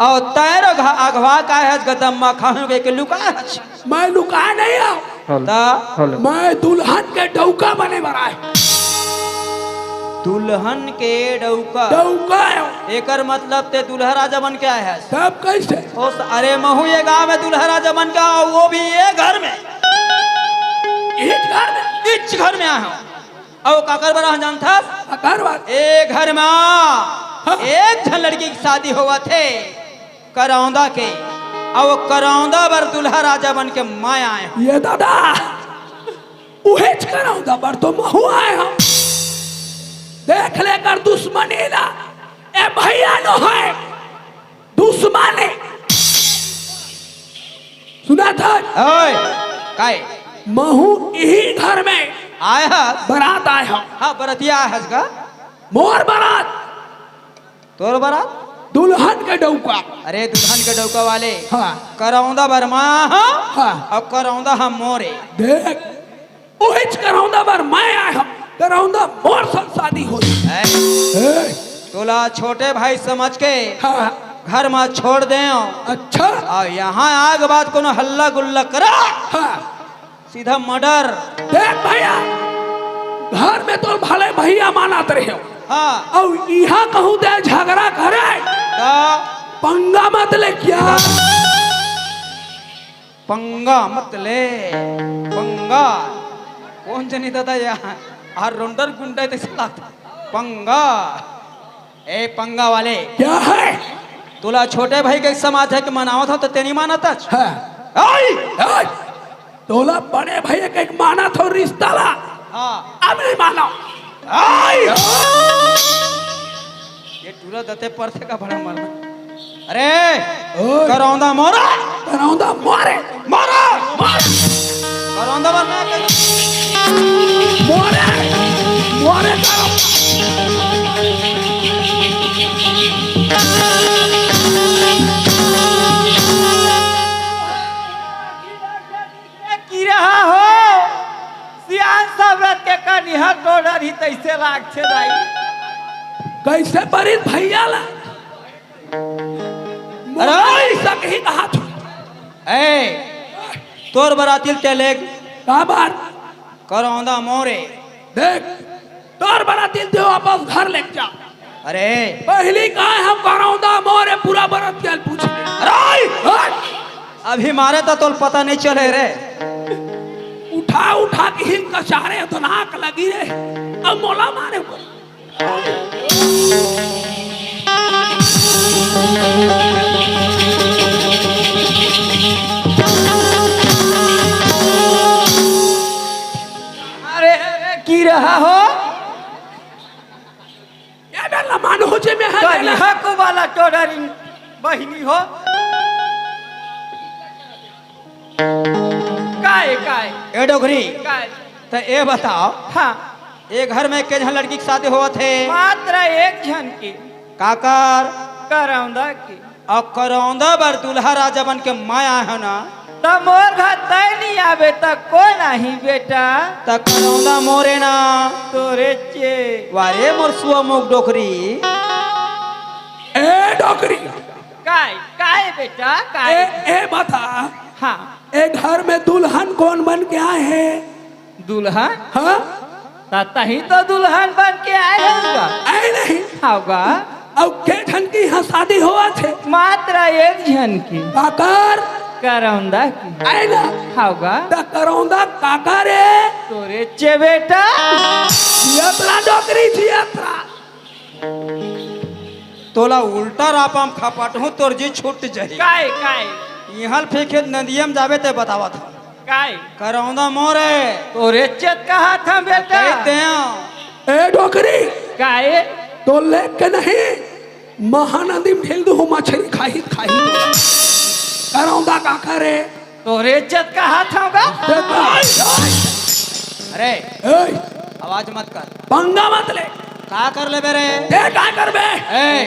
अउ तैं रो घ-, अगवा काय हस गदम्मा खाहूं के, के लुका हस। मैं लुका नहीं हूँ। हेलो। ता? हेलो। मैं दुल्हन के डौका बने बर आए। दुल्हन के डौका? डौका है। एकर मतलब ते दुल्हा राजा बन के आए हस। तब कैसे? ओ स-, अरे महू ये गांव में दुल्हा राजा बन के आए हूं, वो भी ये घर में। इस घर में? इस घर में आए हूं। अउ काकर बर आहूं जानथस? काकर बर? ए घर म हाँ। एक झन लड़की के शादी होवत हे करौंदा के, अउ करौंदा बर दूल्हा राजा बन के मैं आए हूं। ये दादा, उहेच करौंदा बर तो महू आए हूं। देख ले कर दुश्मनी ला, ए भैया नो है। दुश्मन हे। सुनत हस? ओए, काय? महू इही घर में आए हस? बरात आए हस। हाँ, बरतिया आए हस का? मोर बरात। तोर बरात? दुल्हन के डौका। अरे, दुल्हन के डौका वाले। हाँ। करौंदा बरमा, हाँ? हाँ। अउ करौंदा हम मोरे। देख, उहिच करौंदा बर मैं आए हूं, करौंदा मोर संग शादी होही। हैं? ए, तोला छोटे भाई समझ के हाँ। घर म छोड़ देंव। अच्छा। अउ यहां आए के बाद कोनो हल्ला गुल्ला करा, हाँ। सीधा मर्डर। देख भैया, घर में तो भले भैया मानत रहे हो, हाँ। अउ इहां कहूं ते झगड़ा करे, का? पंगा मत ले क्या? पंगा मत ले, पंगा। कोन जनी दादा या? आ रोंडर गुंडा तैसे लागथे। पंगा। ए पंगा वाले। क्या है? तोला छोटे भाई के समाज हे कि मनावत हंव त ते नहीं मानत हस। हाँ। आई! आई! तोला बड़े भाई के मानत हंव रिश्ता ला। हाँ। अब नहीं मानव। आई! ये टूरा दते परथे का बड़ा मरना। अरे, ओए। करौंदा मोरा। करौंदा मोरे। मोरे। मोरे। करौंदा बर मैं कह मोरे। मोरे करौंदा। की रहा हो, सियान सब रथ के कनिहा टोडर ही तैसे लागथे दाई। कैसे परित भैया ला? अरे! मोबाइल सक ही कहा था। ए, तोर बरातिल तेलेग। का बात? करौंदा मोरे। देख, तोर बरातिल ते वापस घर लेके जा। अरे! पहली काय हम करौंदा मोरे पूरा बरातिल पूछ ले। अरे! हट! अभी मारे तो तोल पता नहीं चले रे। उठा उठा के हिम कचारे तो नाक लगी रे। अब मोला मारे बोल। अरे, अरे, की रहा हो? ये बेला मानो जे में है करिहा को वाला टोडरिन बहिनी हो। काय, काय? ए डोकरी, काय? त ए बताओ, हाँ। ए घर में के झन लड़की के शादी होवत हे? मात्र एक झन की। काकर? करौंदा की। अउ करौंदा बर दूल्हा राजा बन के मैं आए हंव ना। त मोर घर तय नहीं आबे त कोन आही बेटा? त करौंदा मोरे ना। तोरे चे। वारे मोर सुआ मुख डोकरी। ए डोकरी। काय, काय बेटा, काय? ए, ए बता। हाँ। ए घर में दुल्हन कोन बन के आए हे? दुल्हन? हाँ? त तहीं तो दुल्हन बन के आए होगा। आए नहीं। होगा। अउ के झन की यहाँ शादी होवत हे? मात्र एक झन की। काकर? करौंदा की। आए ना। होगा। त करौंदा काकर हे? तोरे चे बेटा। जियत रह डोकरी, जियत रह। तोला उल्टा रापा म खपटहूं, तोर जी छूट जही। काय, काय? इहां ल फेंके नदिया म जाबे ते बतावत हंव। काय? करौंदा मोरे। तोरे चेत कहा था बेटा। कहिते हंव। ए डोकरी। काय? तो लेके नहीं, महानदी म ढील दूहूं मछरी खाही, खाही। करौंदा काकर हे? तोरे इज्जत का हाथ होगा। अरे, ए! आवाज मत कर। पंगा मत ले। का कर लेबे रे? ए, का करबे? ए,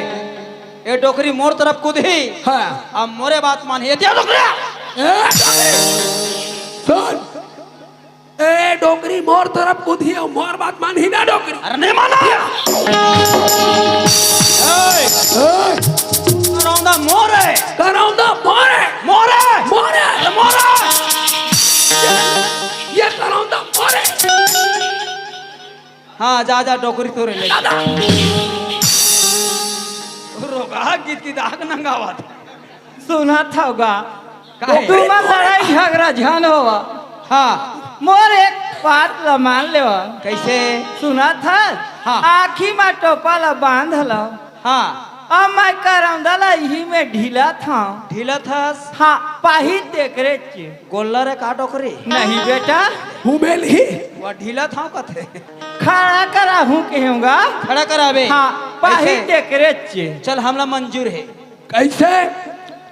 ए डोकरी मोर तरफ कूदही। हाँ। अब मोरे बात मानही। ए, दिया डोकरा। ए, सुन। ए डोकरी मोर तरफ कूदही अउ मोर बात मानही ना डोकरी। अरे नहीं माना। ए! ए! करौंदा मोरे। करौंदा मोरे। मोरे। मोरे। अरे मोरे। ये, ये करौंदा मोरे। हाँ, जा, जा, डोकरी तोरे ले। दादा। रोगहा गीत की दाग नंगावत। सुनत हव गा? काहे? तुमन लड़ाई झगड़ा झन होवा। हाँ। मोर एक बात ल मान लेवा। कइसे? सुनत हस? हाँ। आँखी म टोपा ल बांध लव। हाँ। अब मैं करौंदा ल इही में ढीलत हंव। ढीलत हस? हाँ, पाही तेकरे चे। गोल्लर हे का डोकरी? नहीं बेटा। हुबेल ही। वो ढीलत हंव कथे। खड़ा कराहूं कहूंगा। खड़ा कराबे। हाँ, पाही कइसे? तेकरे चे। चल, हमला मंजूर हे। कइसे?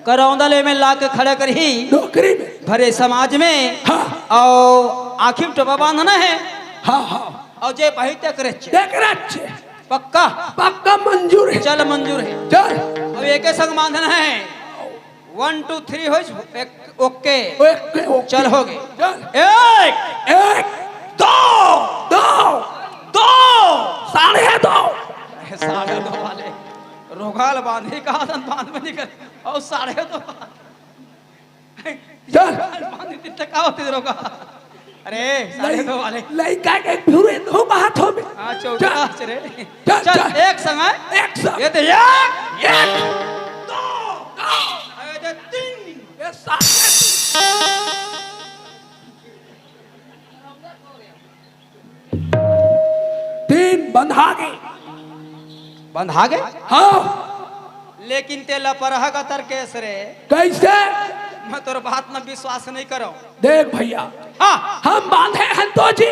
करौंदा ले में ला के खड़ा करही। डोकरी में। भरे समाज में। हाँ। अउ आँखी म टोपा बांधना हे। हाँ, हाँ। अउ जे पाही तेकरे चे। तेकरे चे। पक्का? पक्का मंजूर हे। चल, मंजूर हे। चल। अब एके संग बांधना हे। वन, टू, थ्री होइस, एक, ओके। ओके, ओके। चल, हो गे। चल। एक। एक। दो। दो। दो। साढ़े दो। साढ़े दो वाले। रोगहा ल बांधही कहा सन, बांध में निकल। अउ साढ़े दो। चल। बांध दिन तक का होथे रोगहा? अरे, साढ़े दो वाले। लइका के फिर दो बात हो बे। हाँ, चौदह चल। रे। चल, चल, चल। एक संग हे। एक संग। ये तो एक। एक। दो। दो। अरे, ये तो तीन। ये सात। तीन बंधा गे। बंधा गे? हाँ। लेकिन ते लपरहा का तरकेस रे। कइसे? मैं तोर बात में विश्वास नहीं करंव। देख भइया। हाँ। हम बांधे हन तो जी।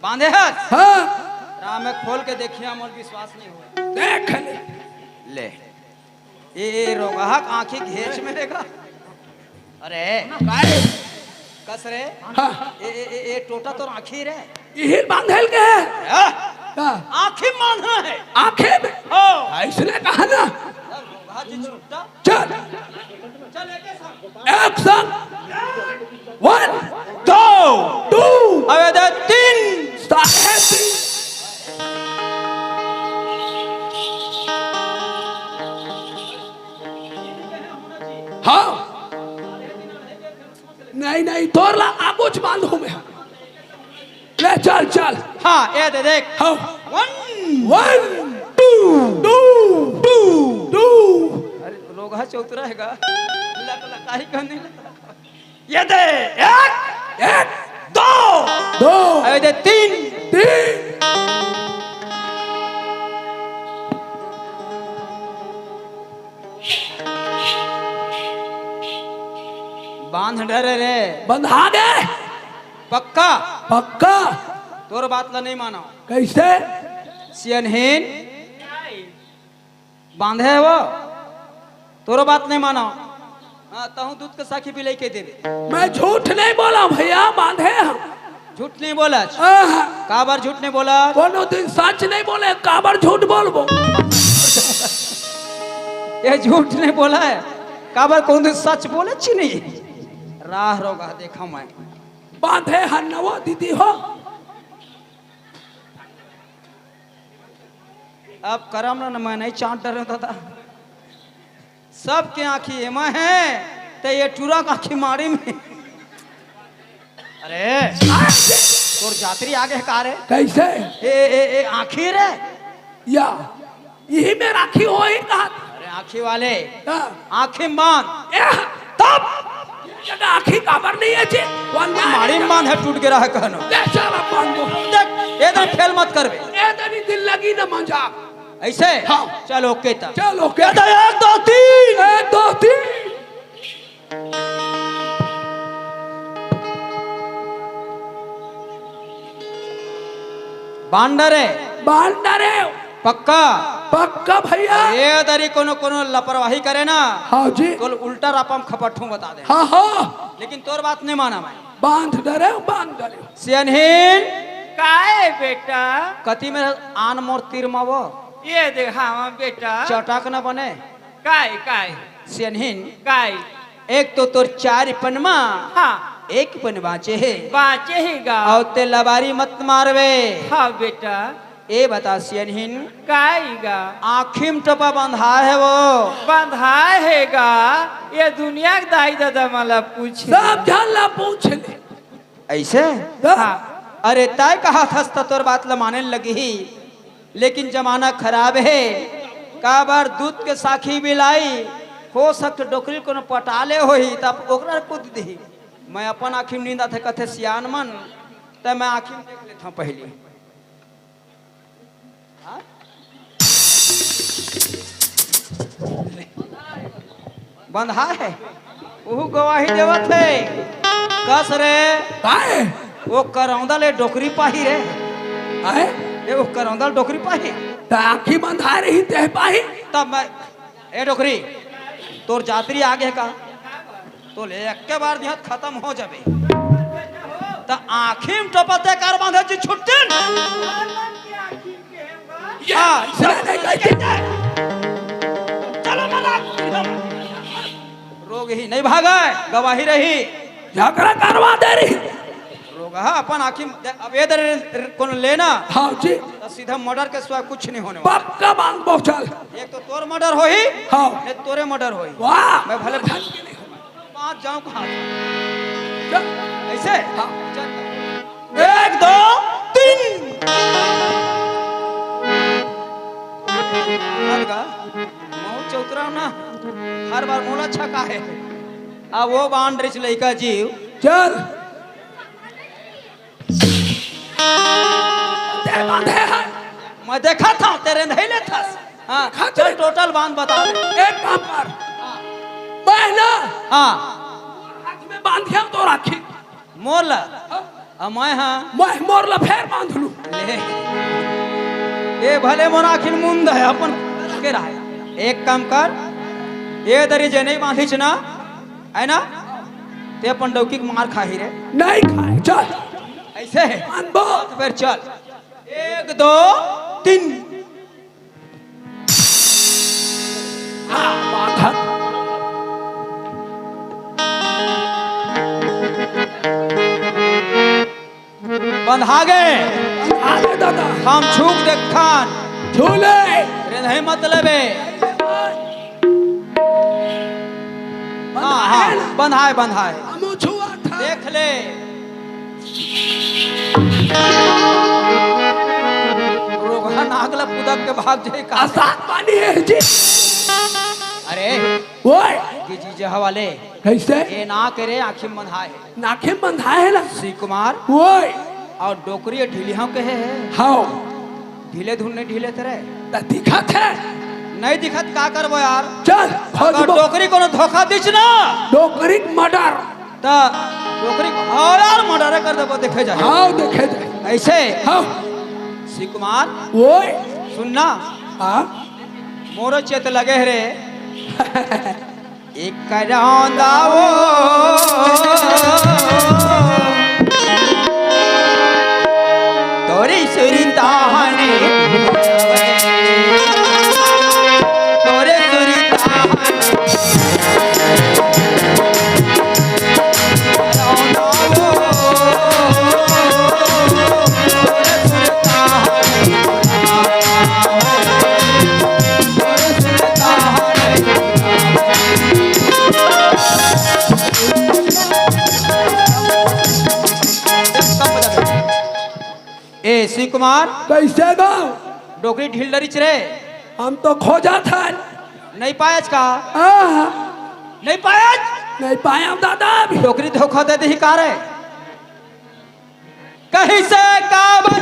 बांधे हस? हाँ। राम में खोल के देखिया, मोर विश्वास नहीं होय। देख ले। ले। ए, ए, रोगहा के आँखी घेंच में हे गा। अरे, काय? कस रे? हाँ। ए, ए, ए, ए, टोटा तोर आँखी रे। इही बांधे ल गे हे। हाँ? का? आँखी बांधना हे। आँखी में? हो। अइसने कहा ना। चल, घोघा जी छुट्टा। चल। चल, एके संग। एक संग। One, दो। Two। अबे दे तीन। साढ़े तीन। हाँ। नहीं, नहीं, तोर ला आगूच बांधहूँ मैं। ले चल, चल। हाँ, ए दे देख। हाँ। One। One। Two। Two। Two। Two। अरे, रोगहा चौतरा हे गा। लक लकाई करने लगा। ए दे, एक। एक। दो। दो। अबे दे तीन। तीन। बांध डरे रे। बंधा गे। पक्का? पक्का। तोर बात ला नहीं मानो। कइसे? सियनहीन। बांधे हे वो। तोरो बात नहीं मानो। हाँ, तहूँ दूध के साखी भी लेके देबे। मैं झूठ नहीं बोला भैया, बांधे हम। झूठ नहीं बोला। आह। काबर झूठ नहीं बोला? कोनो दिन सच नहीं बोले, काबर झूठ बोलबो? ये झूठ नहीं बोला हे। काबर कोनो दिन सच बोले छी नहीं? राह रोगहा देखा मैं। बांधे हन न वो दीदी हो। अब करम न, न मैं नहीं चाट डरे दादा। सबके आँखी एमा हे, ते ये टूरा के आँखी माड़ी में। अरे, तोर जातरी आगे हे का रे? कइसे? ए, ए, ए, आँखी रे। या, इही में राखी होही का? अरे, आँखी वाले। हाँ। आँखी बांध। ए, तब जगह आँखी काबर नहीं हे जी? वरना माड़ी में बांध हे, टूट गे रहा कहनो। ले चल, अब बांध दो। देख, ए दे फेल मत करबे। ए दे नहीं दिल लगी ना मजाक। अइसे? हाँ। चल, OK त। चल, OK। ए दे, एक, दो, तीन। एक, दो, तीन। बांध डरे। बांध डरे। पक्का? पक्का भैया। ए दरी कोनो, कोनो लापरवाही करे ना। हाँ जी। तो उल्टा रापा म खपटहूँ बता दे। हाँ, हाँ। लेकिन तोर बात नहीं माना मैं। बांध डरे, बांध डरे। सियनहीन। काय बेटा? कति में आन मोर तीर मा वो। ए दे, हाँ बेटा। चटक न बने। काय, काय? सियनहीन। काय? एक तो तोर चार पनमा, हाँ। एक पन बाँचे हे। बाँचे हे गा। अउ ते लबारी मत मारबे। हाँ बेटा। ए बता सियनहीन। काय गा? आँखी म टोपा बंधाय हे वो। बंधाय हे गा। ये दुनिया के दाई ददा मन ला पूछ ले। सब झन ला पूछ ले। अइसे? हाँ। अरे, तैं कहत हस त तोर बात ल माने ल लगही, लेकिन जमाना खराब हे। काबर दूध के साखी बिलाई, हो सकथे डोकरी कोनो पटा ले होही, त ओकरा कूद दिही। मैं अपन आँखी म नींद आथे, कथे सियान मन, त मैं आँखी म देख लेथंव पहिली। हाँ? बंधा हे। उहू गवाही देवत हे। कस रे। काय? वो करौंदा ले डोकरी पाही रे। काय? ए, वो करौंदा ले डोकरी पाही। त आँखी बंधा रही, ते पाही। तब मैं ए डोकरी, तोर जातरी आगे का? तो ले एके बार दिहत खतम हो जाबे। त आँखी म टोपा ते कर बांधे जी छुट्टी। हाँ, चलो मना। रोगही नहीं भागे, गवाही रही। झगड़ा करवा दे रही। रोगहा अपन आँखी म दे-, अब ए दरे कोनो लेना। हाँ जी। त सीधा मर्डर के सिवा कुछ नहीं होने वाला। पक्का बांध दो, चल। एक तो तोर मर्डर होही, हाँ। नहीं तोरे मर्डर होही। वाह। मैं भले भाग के नहीं होगा। पाँच जाऊं कहाँ? चल। ऐसे? हाँ। चल। एक, दो, तीन। अलगा। मऊ चौतरा ना। हर बार मोला छका हे। अब वो बांध रिच लइका जीव। चल। ते बांधे हे। मैं देखा था, तेरे नहीं लेथस। हाँ, देखा चल, था। टोटल बांध बता दे। एक काम कर। मैं ना हाँ। हाथ में बांध गया तो राखी। मोर ला? हाँ। अब मैं हाँ। मैं मोर ला फेर बांध लूं। ले। ये भले मोर आँखी म मुंद हे, अपन के रहा। एक काम कर, ये दरी जे नहीं बांधिच ना, है ना? ते अपन डौकी के मार खाही रे। नहीं खाए, चल। ऐसे है? मान बो। तो फिर चल। एक, दो, तीन। हाँ, बात है। बंधा गे। बंधा गे दादा। हम छूक देखथन। छू ले। रे नहीं मतलब है। हाँ, हाँ, बंधाए, बंधाए। हमू छुआ था। देख ले। रोगहा नाग ल पुदक के भाग जाए का। आसान पानी है जी। अरे। ओए। ये जीजे हवाले। कैसे? ये नाक रे, आँखी में बंधाए हे। नाक में बंधाए हे ना? शिव कुमार। ओए। अउ डोकरी ढीली हव कहे हे। हाँ। ढीले धुन नहीं ढीले तेरे। त दिखत हे। नहीं दिखत का करबो यार? चल, खोज अगर बो। डोकरी कोनो धोखा दिस ना। डोकरी के murder। त डोकरी के, हाँ यार, murder कर देबो, देखे जाए। हाँ, देखे जाए। ऐसे? हाँ। शिव कुमार। ओए। सुन ना। हाँ। मोरो चेत लगे हे रे। एक करौंदा वो तोरी सुरता हने, तोरे सुरता हने। ए, शिव कुमार। कैसे गो? डोकरी ढील डरिच रे। हम तो खोजत हन। नहीं पायच का? हाँ। नहीं पायच? नहीं पायम दादा अभी। डोकरी धोखा दे दिही का रे? कइसे काबर?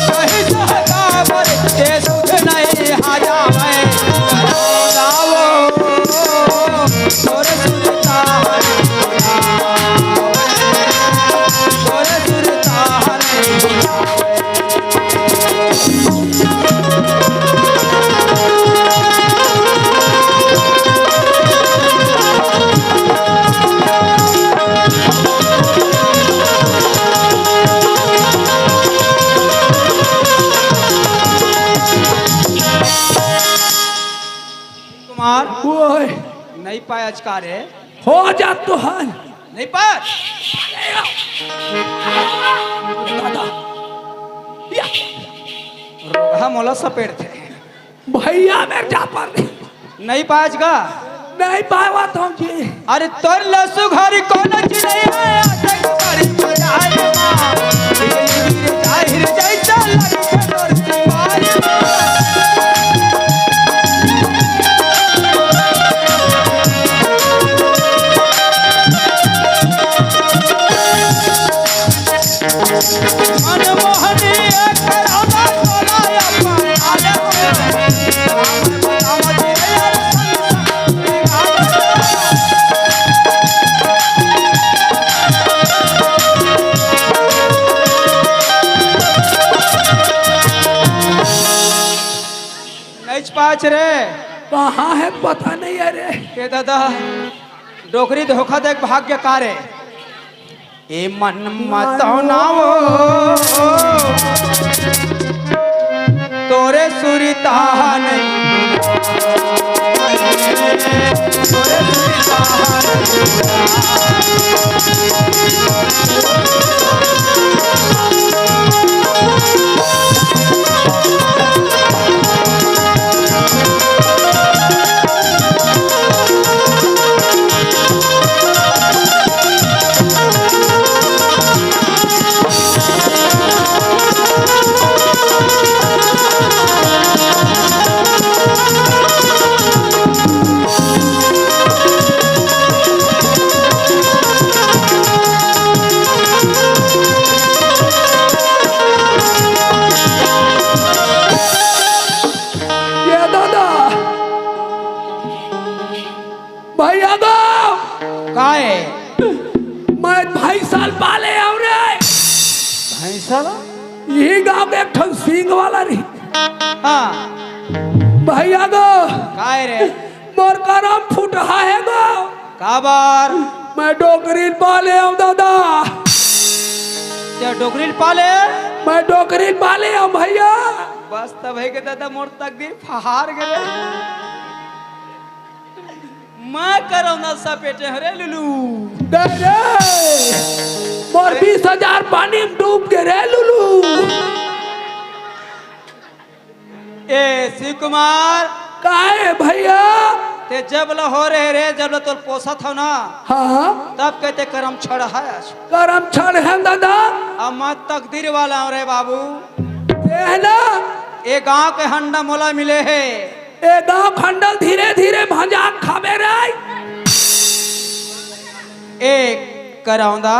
कइसे काबर? ये सुध नहीं आ जावे। गाओ, तोरे सुरता हरे। तोरे सुरता हरे। कुमार, ओए। नहीं पायच का रे? हो जा तुहन। नहीं पायच? दादा। या। रोगहा मोला सपेट थे। भैया मेरे जा पर। नहीं पायच का? नहीं पावत हूँ जी। अरे तोर लसु घरी कोनो चीज नहीं है, आते को घरी मजा आए माँ। गिर गिर जाहिर जैसा लगे तोर दीवार माँ। मनमोहनी एक करौदा तोला अपन आले हो। नइच पाच रे। कहाँ हे पता नहीं हे रे। ए दादा, डोकरी धोखा देके भाग गे का रे? ए मन मतौना वो, तोरे सुरता नहीं, तोरे सुरता नहीं। ये दादा, भैया गो। काय? मैं भैंसा ल पाले हँव रे। भैंसा ल? इही गाँव के एक ठन सींग वाला रही। हाँ। भैया गो, काय रे? मोर करम फुटहा हे गो। काबर? मैं डोकरी ल पा ले हंव दादा। ते डोकरी ल पा ले? मैं डोकरी ल पा ले हंव भैया। बस तब हे के दादा, मोर तकदीर फहार गे रे। मैं करौंदा सपेटे हंव रे लुलू। दे रे, मोर बीस हजार पानी में डूब गे रे लुलू। ए शिव कुमार। काय भैया? ते जब ल हो रहे रे, जब ल तोर पोसत हंव ना, हाँ, हाँ। तब के ते करम छड़ हे आज। करम छड़ हे दादा। अब मैं तकदीर वाला हंव रे बाबू। ते हे ना? ए गांव के हंडा मोला मिले हे। ए गांव खंडल धीरे धीरे भंजा खाबे रे। ए करौंदा।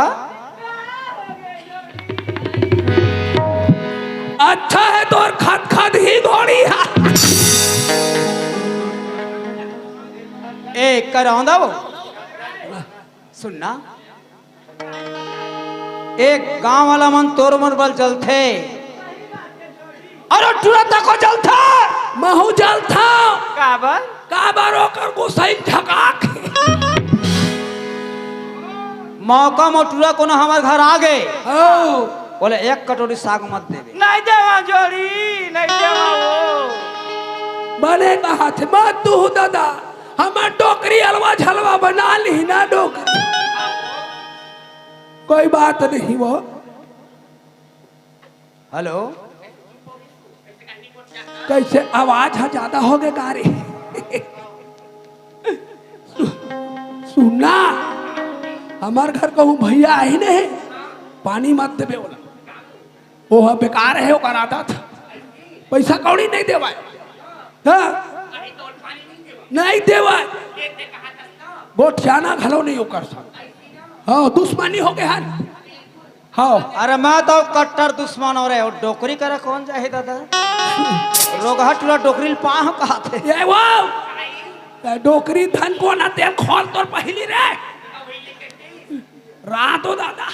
अच्छा हे तोर खदखद ही घोड़ी हे। ए करौंदा वो। सुन ना। एक गांव वाला मन तोर मोर बर जलथे। अरे टूरा तको जलथे। महू जलथंव। काबर? काबर ओकर गोसाई झकाक। मौका म टूरा कोनो हमर घर आ गे। हौ। बोले एक कटोरी साग मत देबे। नहीं देवा जोड़ी, नहीं देवा वो। बने कहाथे, मत तू दादा। हमर डोकरी अलवा झलवा बना ली ना डोकरी। कोई बात नहीं वो। हेलो। कैसे आवाज ह ज्यादा हो गे का रे? सु-, सुनना, हमर घर कहूँ भैया आही नहीं, पानी मत देबे ओला। वो ह बेकार हे, ओकर आदत। पैसा कौड़ी नहीं देवाय। हाँ? नहीं देवाय। गोठियाना घलो नहीं ओकर संग। हाँ, दुश्मनी हो गे हे। हाँ। अरे मैं तो कट्टर दुश्मन हंव रे, वो डोकरी करा कौन जाही दादा? रोगहा टूरा डोकरी ल पाहूं कहाथे। ये वो, डोकरी धन कोन हे तेल खोल तोर पहिली रे। रात हो दादा।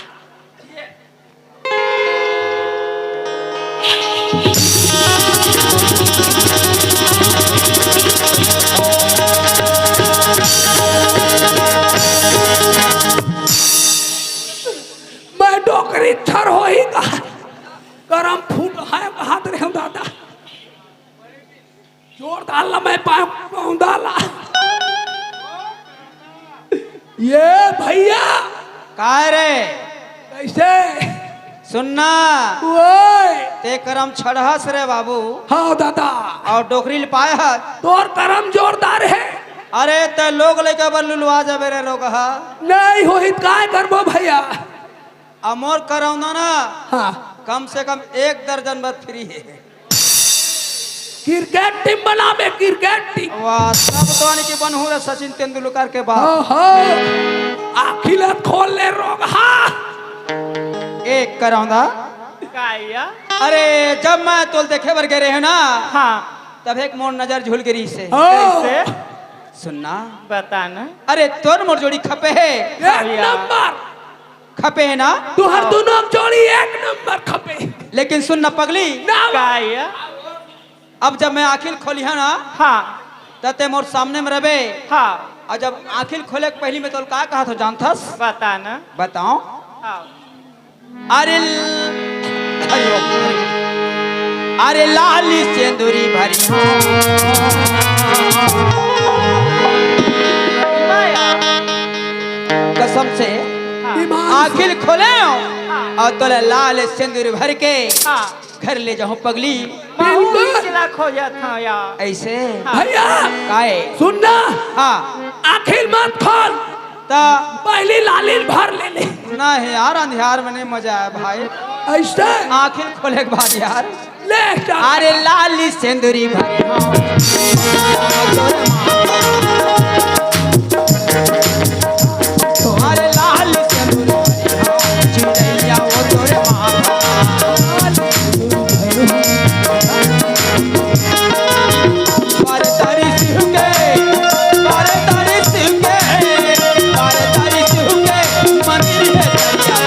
मैं डोकरी छर होही का? करम फूट हे कहात रहेंव दादा। जोरदार ला मैं पाँव पाँव डाला। ये भैया। काय रे? कैसे? सुनना। ओए। ते करम छड़हस रे बाबू। हाँ दादा। अउ डोकरी ल पाए हस। तोर करम जोरदार हे। अरे ते लोग लइका बर लुलवा जाबे रे रोगहा। नहीं होही त काय करबो भैया? अब मोर करौंदा ना, हाँ। कम से कम एक दर्जन बर फ्री हे। क्रिकेट टीम बनाबे, क्रिकेट टीम। वाह, तब तो यानी कि बनहूं रे सचिन तेंदुलकर के बाप। हाँ, हाँ। आँखी ल खोल ले रोगहा। एक करौंदा। का या? अरे, जब मैं तोल देखे बर गे रहेंव ना, हाँ। तब एक मोर नजर झूल गे रिहिसे। हाँ। कैसे? सुनना। बता ना। अरे, तोर मोर जोड़ी खपे हे। एक भैया। नंबर। खपे हे ना? तुहर हाँ। दुनों जोड़ी एक नंबर खपे। लेकिन सुन ना पगली। ना। का या? अब जब मैं आँखी ल खोलिहां ना, हाँ। त ते मोर सामने में रहबे। हाँ। अउ जब आँखी ल खोले के पहिली मैं तोल का कहत हों जानथस? बता ना। बताओं। हाँ। अरे ल-, अरे ओ, अरे लाली सेंदुरी भरी हो। कसम से हाँ। आँखी ल खोलेंव हाँ। अउ तोला लाल सेंदुरी भर के हाँ। घर ले जाहूं पगली। महूं बिल्कुल। चला खोजत हंव यार। ऐसे? हाँ। भैया, काय? सुन ना। हाँ। आँखी ल मत खोल। त? पहिली लाली ल भर ले ले। नहीं यार, अंधियार में नहीं मजा आय भाई। ऐसे? आँखी ल खोले के बाद यार। ले चल। अरे लाली सेंदुरी भरी हो। अरे लाल सेंदुरी भरी हो। चिड़ैया वो तोरे माँ। पर तारी सिंह के, पर तारी सिंह के, पर तारी सिंह के मंदिर है दरिया।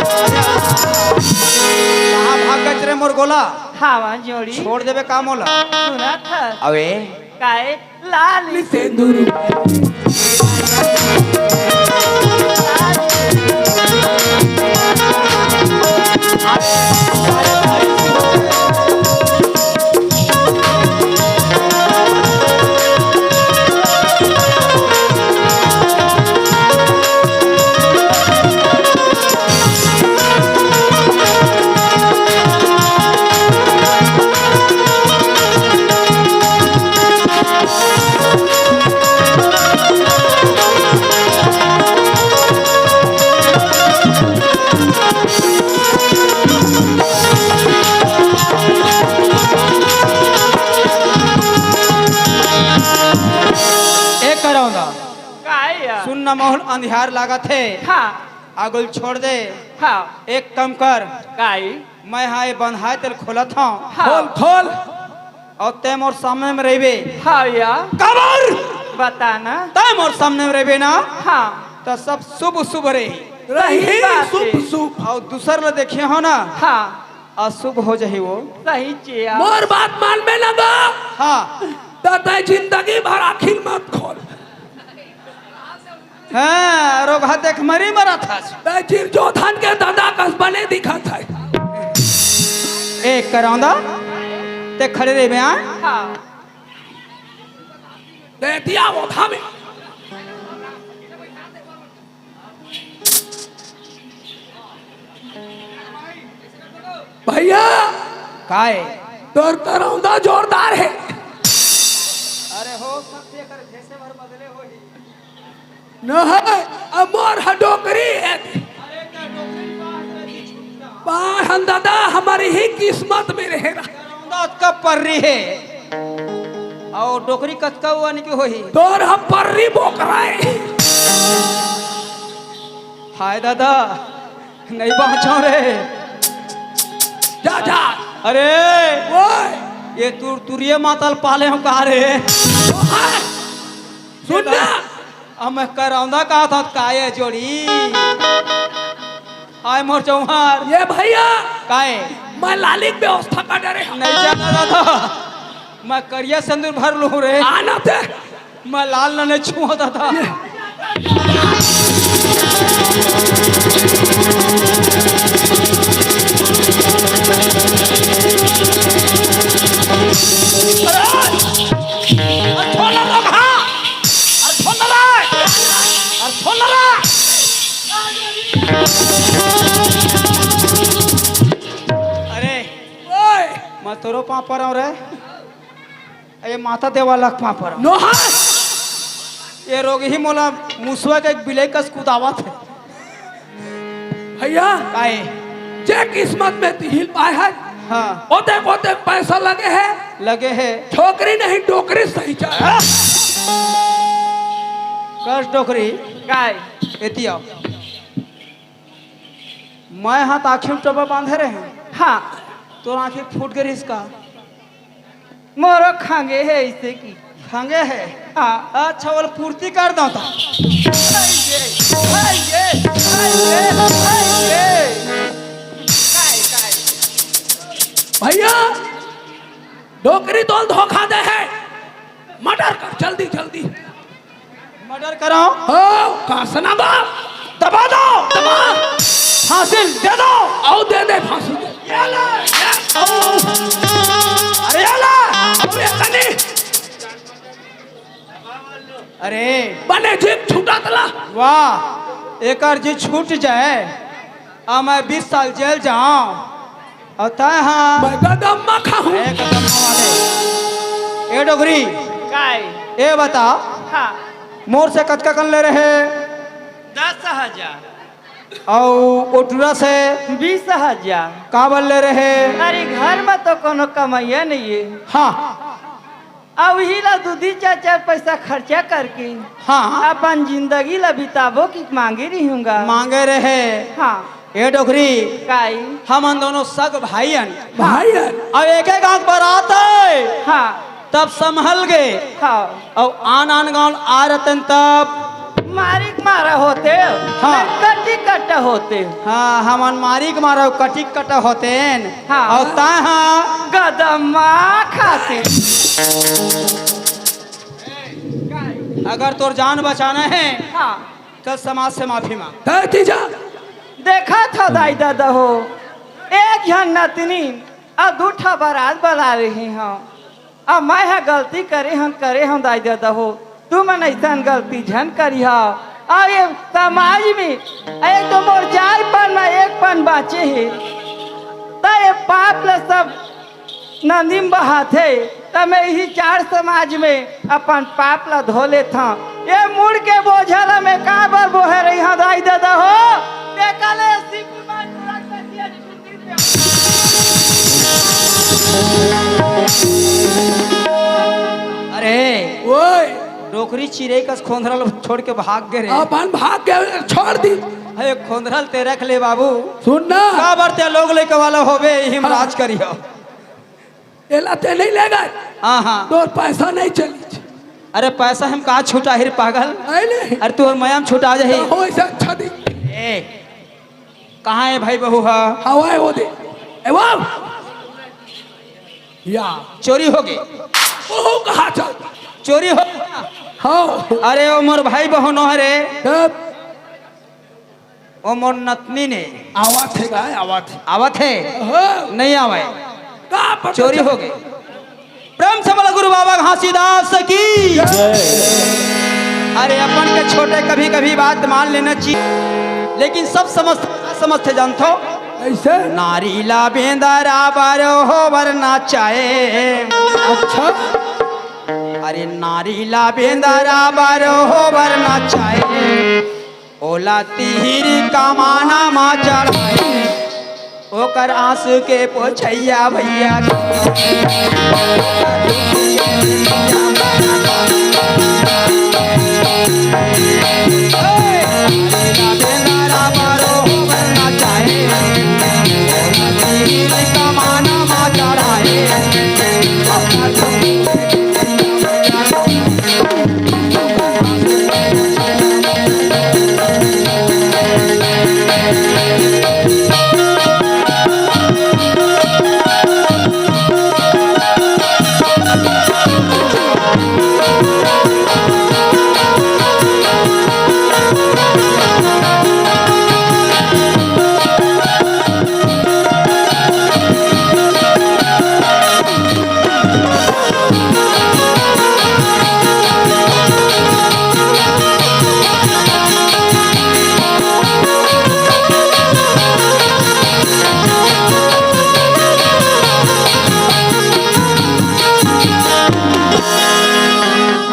कहाँ भाग गच रे मोर गोला? हाँ। आवा जोड़ी। छोड़ देबे का मोला? सुनत हस? अबे। काय? लाल सिंदूर। ए करौंदा। काय या? सुन न, माहौल अंधियार लागत हे। हाँ। आगुल छोड़ दे। हाँ। एक काम कर। काय? मैं हा ए बंधाए तेल खोलत हौं। हाँ। खोल, खोल। अउ तैं मोर सामने में रहिबे। हाँ या। काबर? बता ना। तैं मोर सामने में रहिबे ना। हाँ। त सब शुभ शुभ रही। रही सही बात शुभ हे। शुभ। अउ दूसर ल देखे हो ना। हाँ। अशुभ हो जाही वो। सही चिया। मोर बात मानबे ना गा। हाँ। त तैं जिंदगी भर आँखी ल मत खोल। हाँ, रोगहा देख मरी मरत हस। तैं चिरजोधन के ददा कस बने दिखत हे। ए करौंदा, तैं खड़े रहिबे, हाँ? हाँ। दे दिया वो धामे। भैया। काय? तोर करौंदा जोरदार हे। अरे हो सकथे एकर भेसे भर बदले होही। नहीं, अब मोर ह डोकरी हे। अरे का डोकरी बाहर रही छुट्टा। बाहर हम दादा हमारी ही किस्मत में रहे रहा। करौंदा अतका पर्री हे। अउ डोकरी कतका हुआ नहीं कि होही। तोर हम पर्री बोकरा हे। हाय दादा, नहीं बाँचो रे। जा, जा। अरे, ओए। ये तुरतुरिया मातल पाले हौं का रे? ओए। सुन ना। अब मैं करौंदा का था काय जोड़ी। हाय मोर चौहार। ये भैया। काय? मैं लाली के व्यवस्था कर दे रहे हौं। नहीं जाना दादा। मैं करिया सिंदूर भर लूँ रे। आना ते। मैं लाल ल नइ छुओं दादा। अरे! अरे छोड़ ना लोग, हाँ! अरे छोड़ ना रे! अरे छोड़ ना रे! अरे, ओए! मैं तोरो पाँव परौं रे। ए माता देवाला के पाँव परौं। नोहा। ए रोगही मोला मुसवा के एक बिलाई कस कुदावत हे। भैया, काय? जे किस्मत में तिहिल पाए हे, हाँ। ओते ओते पैसा लगे हे। लगे हे। छोकरी नहीं, डोकरी सही चाहे। कस डोकरी। काय? एती आव। मैं हा त आँखी म टोपा बांधे रहेंव। हाँ। तोर आँखी फूट गे रिहिस का? मोरो खंगे हे अइसे कि। खंगे हे? हाँ। अच्छा, ओला पूर्ति कर दौं त। हाय गे, हाय गे, हाय गे, हाय गे। काय, काय? भैया, डोकरी तोल धोखा दे हे। मर्डर कर, जल्दी, जल्दी। मर्डर करौं? हो, का सना बा? दबा दो। दबा। फांसी दे दो। अउ दे दे फांसी। ये ले, ये, अउ। अरे, ये ले। अउ ये तनी। अरे। बने जी छूटा तला। वाह, एकर जी छूट जाए। अब मैं बीस साल जेल जाऊं अउ तैं हा मैं कदम मा खाहूं। एक कदम वाले। ए डोकरी। काय? ए बता। हाँ। मोर से कतका कन ले रहे? दस हजार। अउ ओ टूरा से? बीस हजार। काबर ले रहे? अरे घर में तो कोनो कमैया नहीं है। हाँ। अउ इही ला दू दी चार चार पैसा खर्चा करके हाँ। अपन जिंदगी ला बिताबो कि मांगे रहिहूँ गा। मांगे रहे। हाँ। ए डोकरी, काई? हमन दोनों सग भाई अन। भाई अन। अउ एके गांव के बरात हे। हाँ। तब संभल गे। हाँ। अउ आन आन गांव आ रतन तब। मारिक मारा होते, हाँ। कटी कटा होते। हाँ, हमन मारिक मारा, कटी कटा होते। हाँ। अउ तैं हा गदम्मा खाते। अगर तोर जान बचाना हे, हाँ। त समाज से माफी मांग। धरती जा। देखत हो दाई ददा हो, एक झन नतनी अउ दू ठा बरात बला रहे हंव। अब मैं ह गलती करे हंव, करे हंव दाई ददा हो, तुमन अइसन गलती झन करिहा। अउ ये समाज में एक तो मोर चार पन म एक पन बांचे हे, त ये पाप ल सब नदी म बहाथे, त मैं इही चार समाज में अपन पाप ल धो लेथंव। ये मुड़ के बोझा ल मैं काबर बोहे रहिहंव दाई ददा हो? तेकर ले शिव कुमार टूरा के दिया छुट्टी दे। अरे, ओए। डोकरी चिरई कस खोंधरा ल छोड़ के भाग गे रे। अपन भाग गे, छोड़ दी। अरे, खोंधरा ल तें रख ले बाबू। सुन ना। काबर तें लोग लइका वाला होबे, इही म हाँ। राज करिहो। एला तें नइ लेगस। हाँ, हाँ। तोर पैसा नइ चलिस। अरे पैसा हम का छुटाही रे पागल? नइ ले। अरे तोर मया म छुटा जाही। त हो ऐसे अच्छा दी। ए, कहाँ हे भाई बहू हा? हवा हे वो दे। ए वो। या। चोरी होगे। ओहो कहाँ चल? चोरी हो। हाँ। अरे ओ मोर भाई बहू नोहे रे। तब ओ मोर नतनी ने। आवत हे गा, आवत हे। आवत हे? हाँ। नइ आवय। का पता चोरी चल- होगे। प्रेम से बोला गुरु बाबा घासीदास की। जय। अरे अपन के छोटे कभी कभी बात मान लेना चाहिए, लेकिन सब समझ, समझते जानथो। कैसे? नारी ला बेंदरा बर होबर ना चाहे। अच्छा। अरे नारी ला बेंदरा बर होबर ना चाहे। ओला तिहिर कमाना मा चढ़ाए, ओकर आंसू के पोछैया भैया।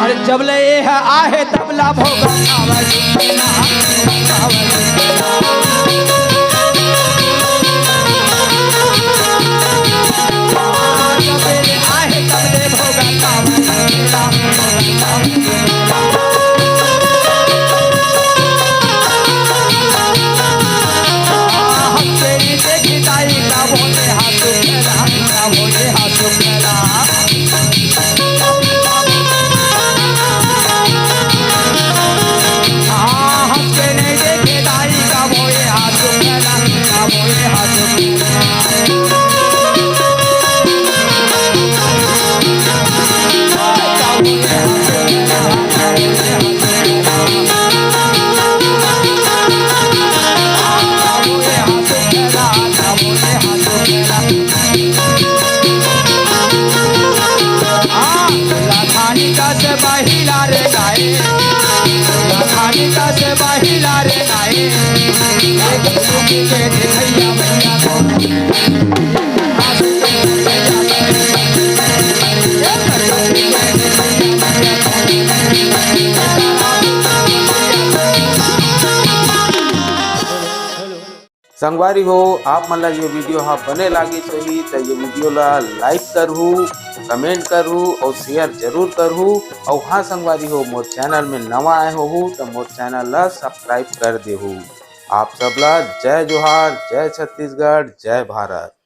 अरे जब ले ये है आहे तब ला भोग खावे। लखानी का से बाहिला रे गाए, लखानी का से बाहिला रे गाए। एक सुखी के भैया भैया को। संगवारी हो, आप मन ला ये video हा बने लागिस होही, त ये video ला like करहू, comment करहू अउ share जरूर करहू। अउ हाँ संगवारी हो, मोर channel में नवा आए होहू, त मोर channel ला subscribe कर देहू। आप सब ला जय जोहार, जय छत्तीसगढ़, जय भारत।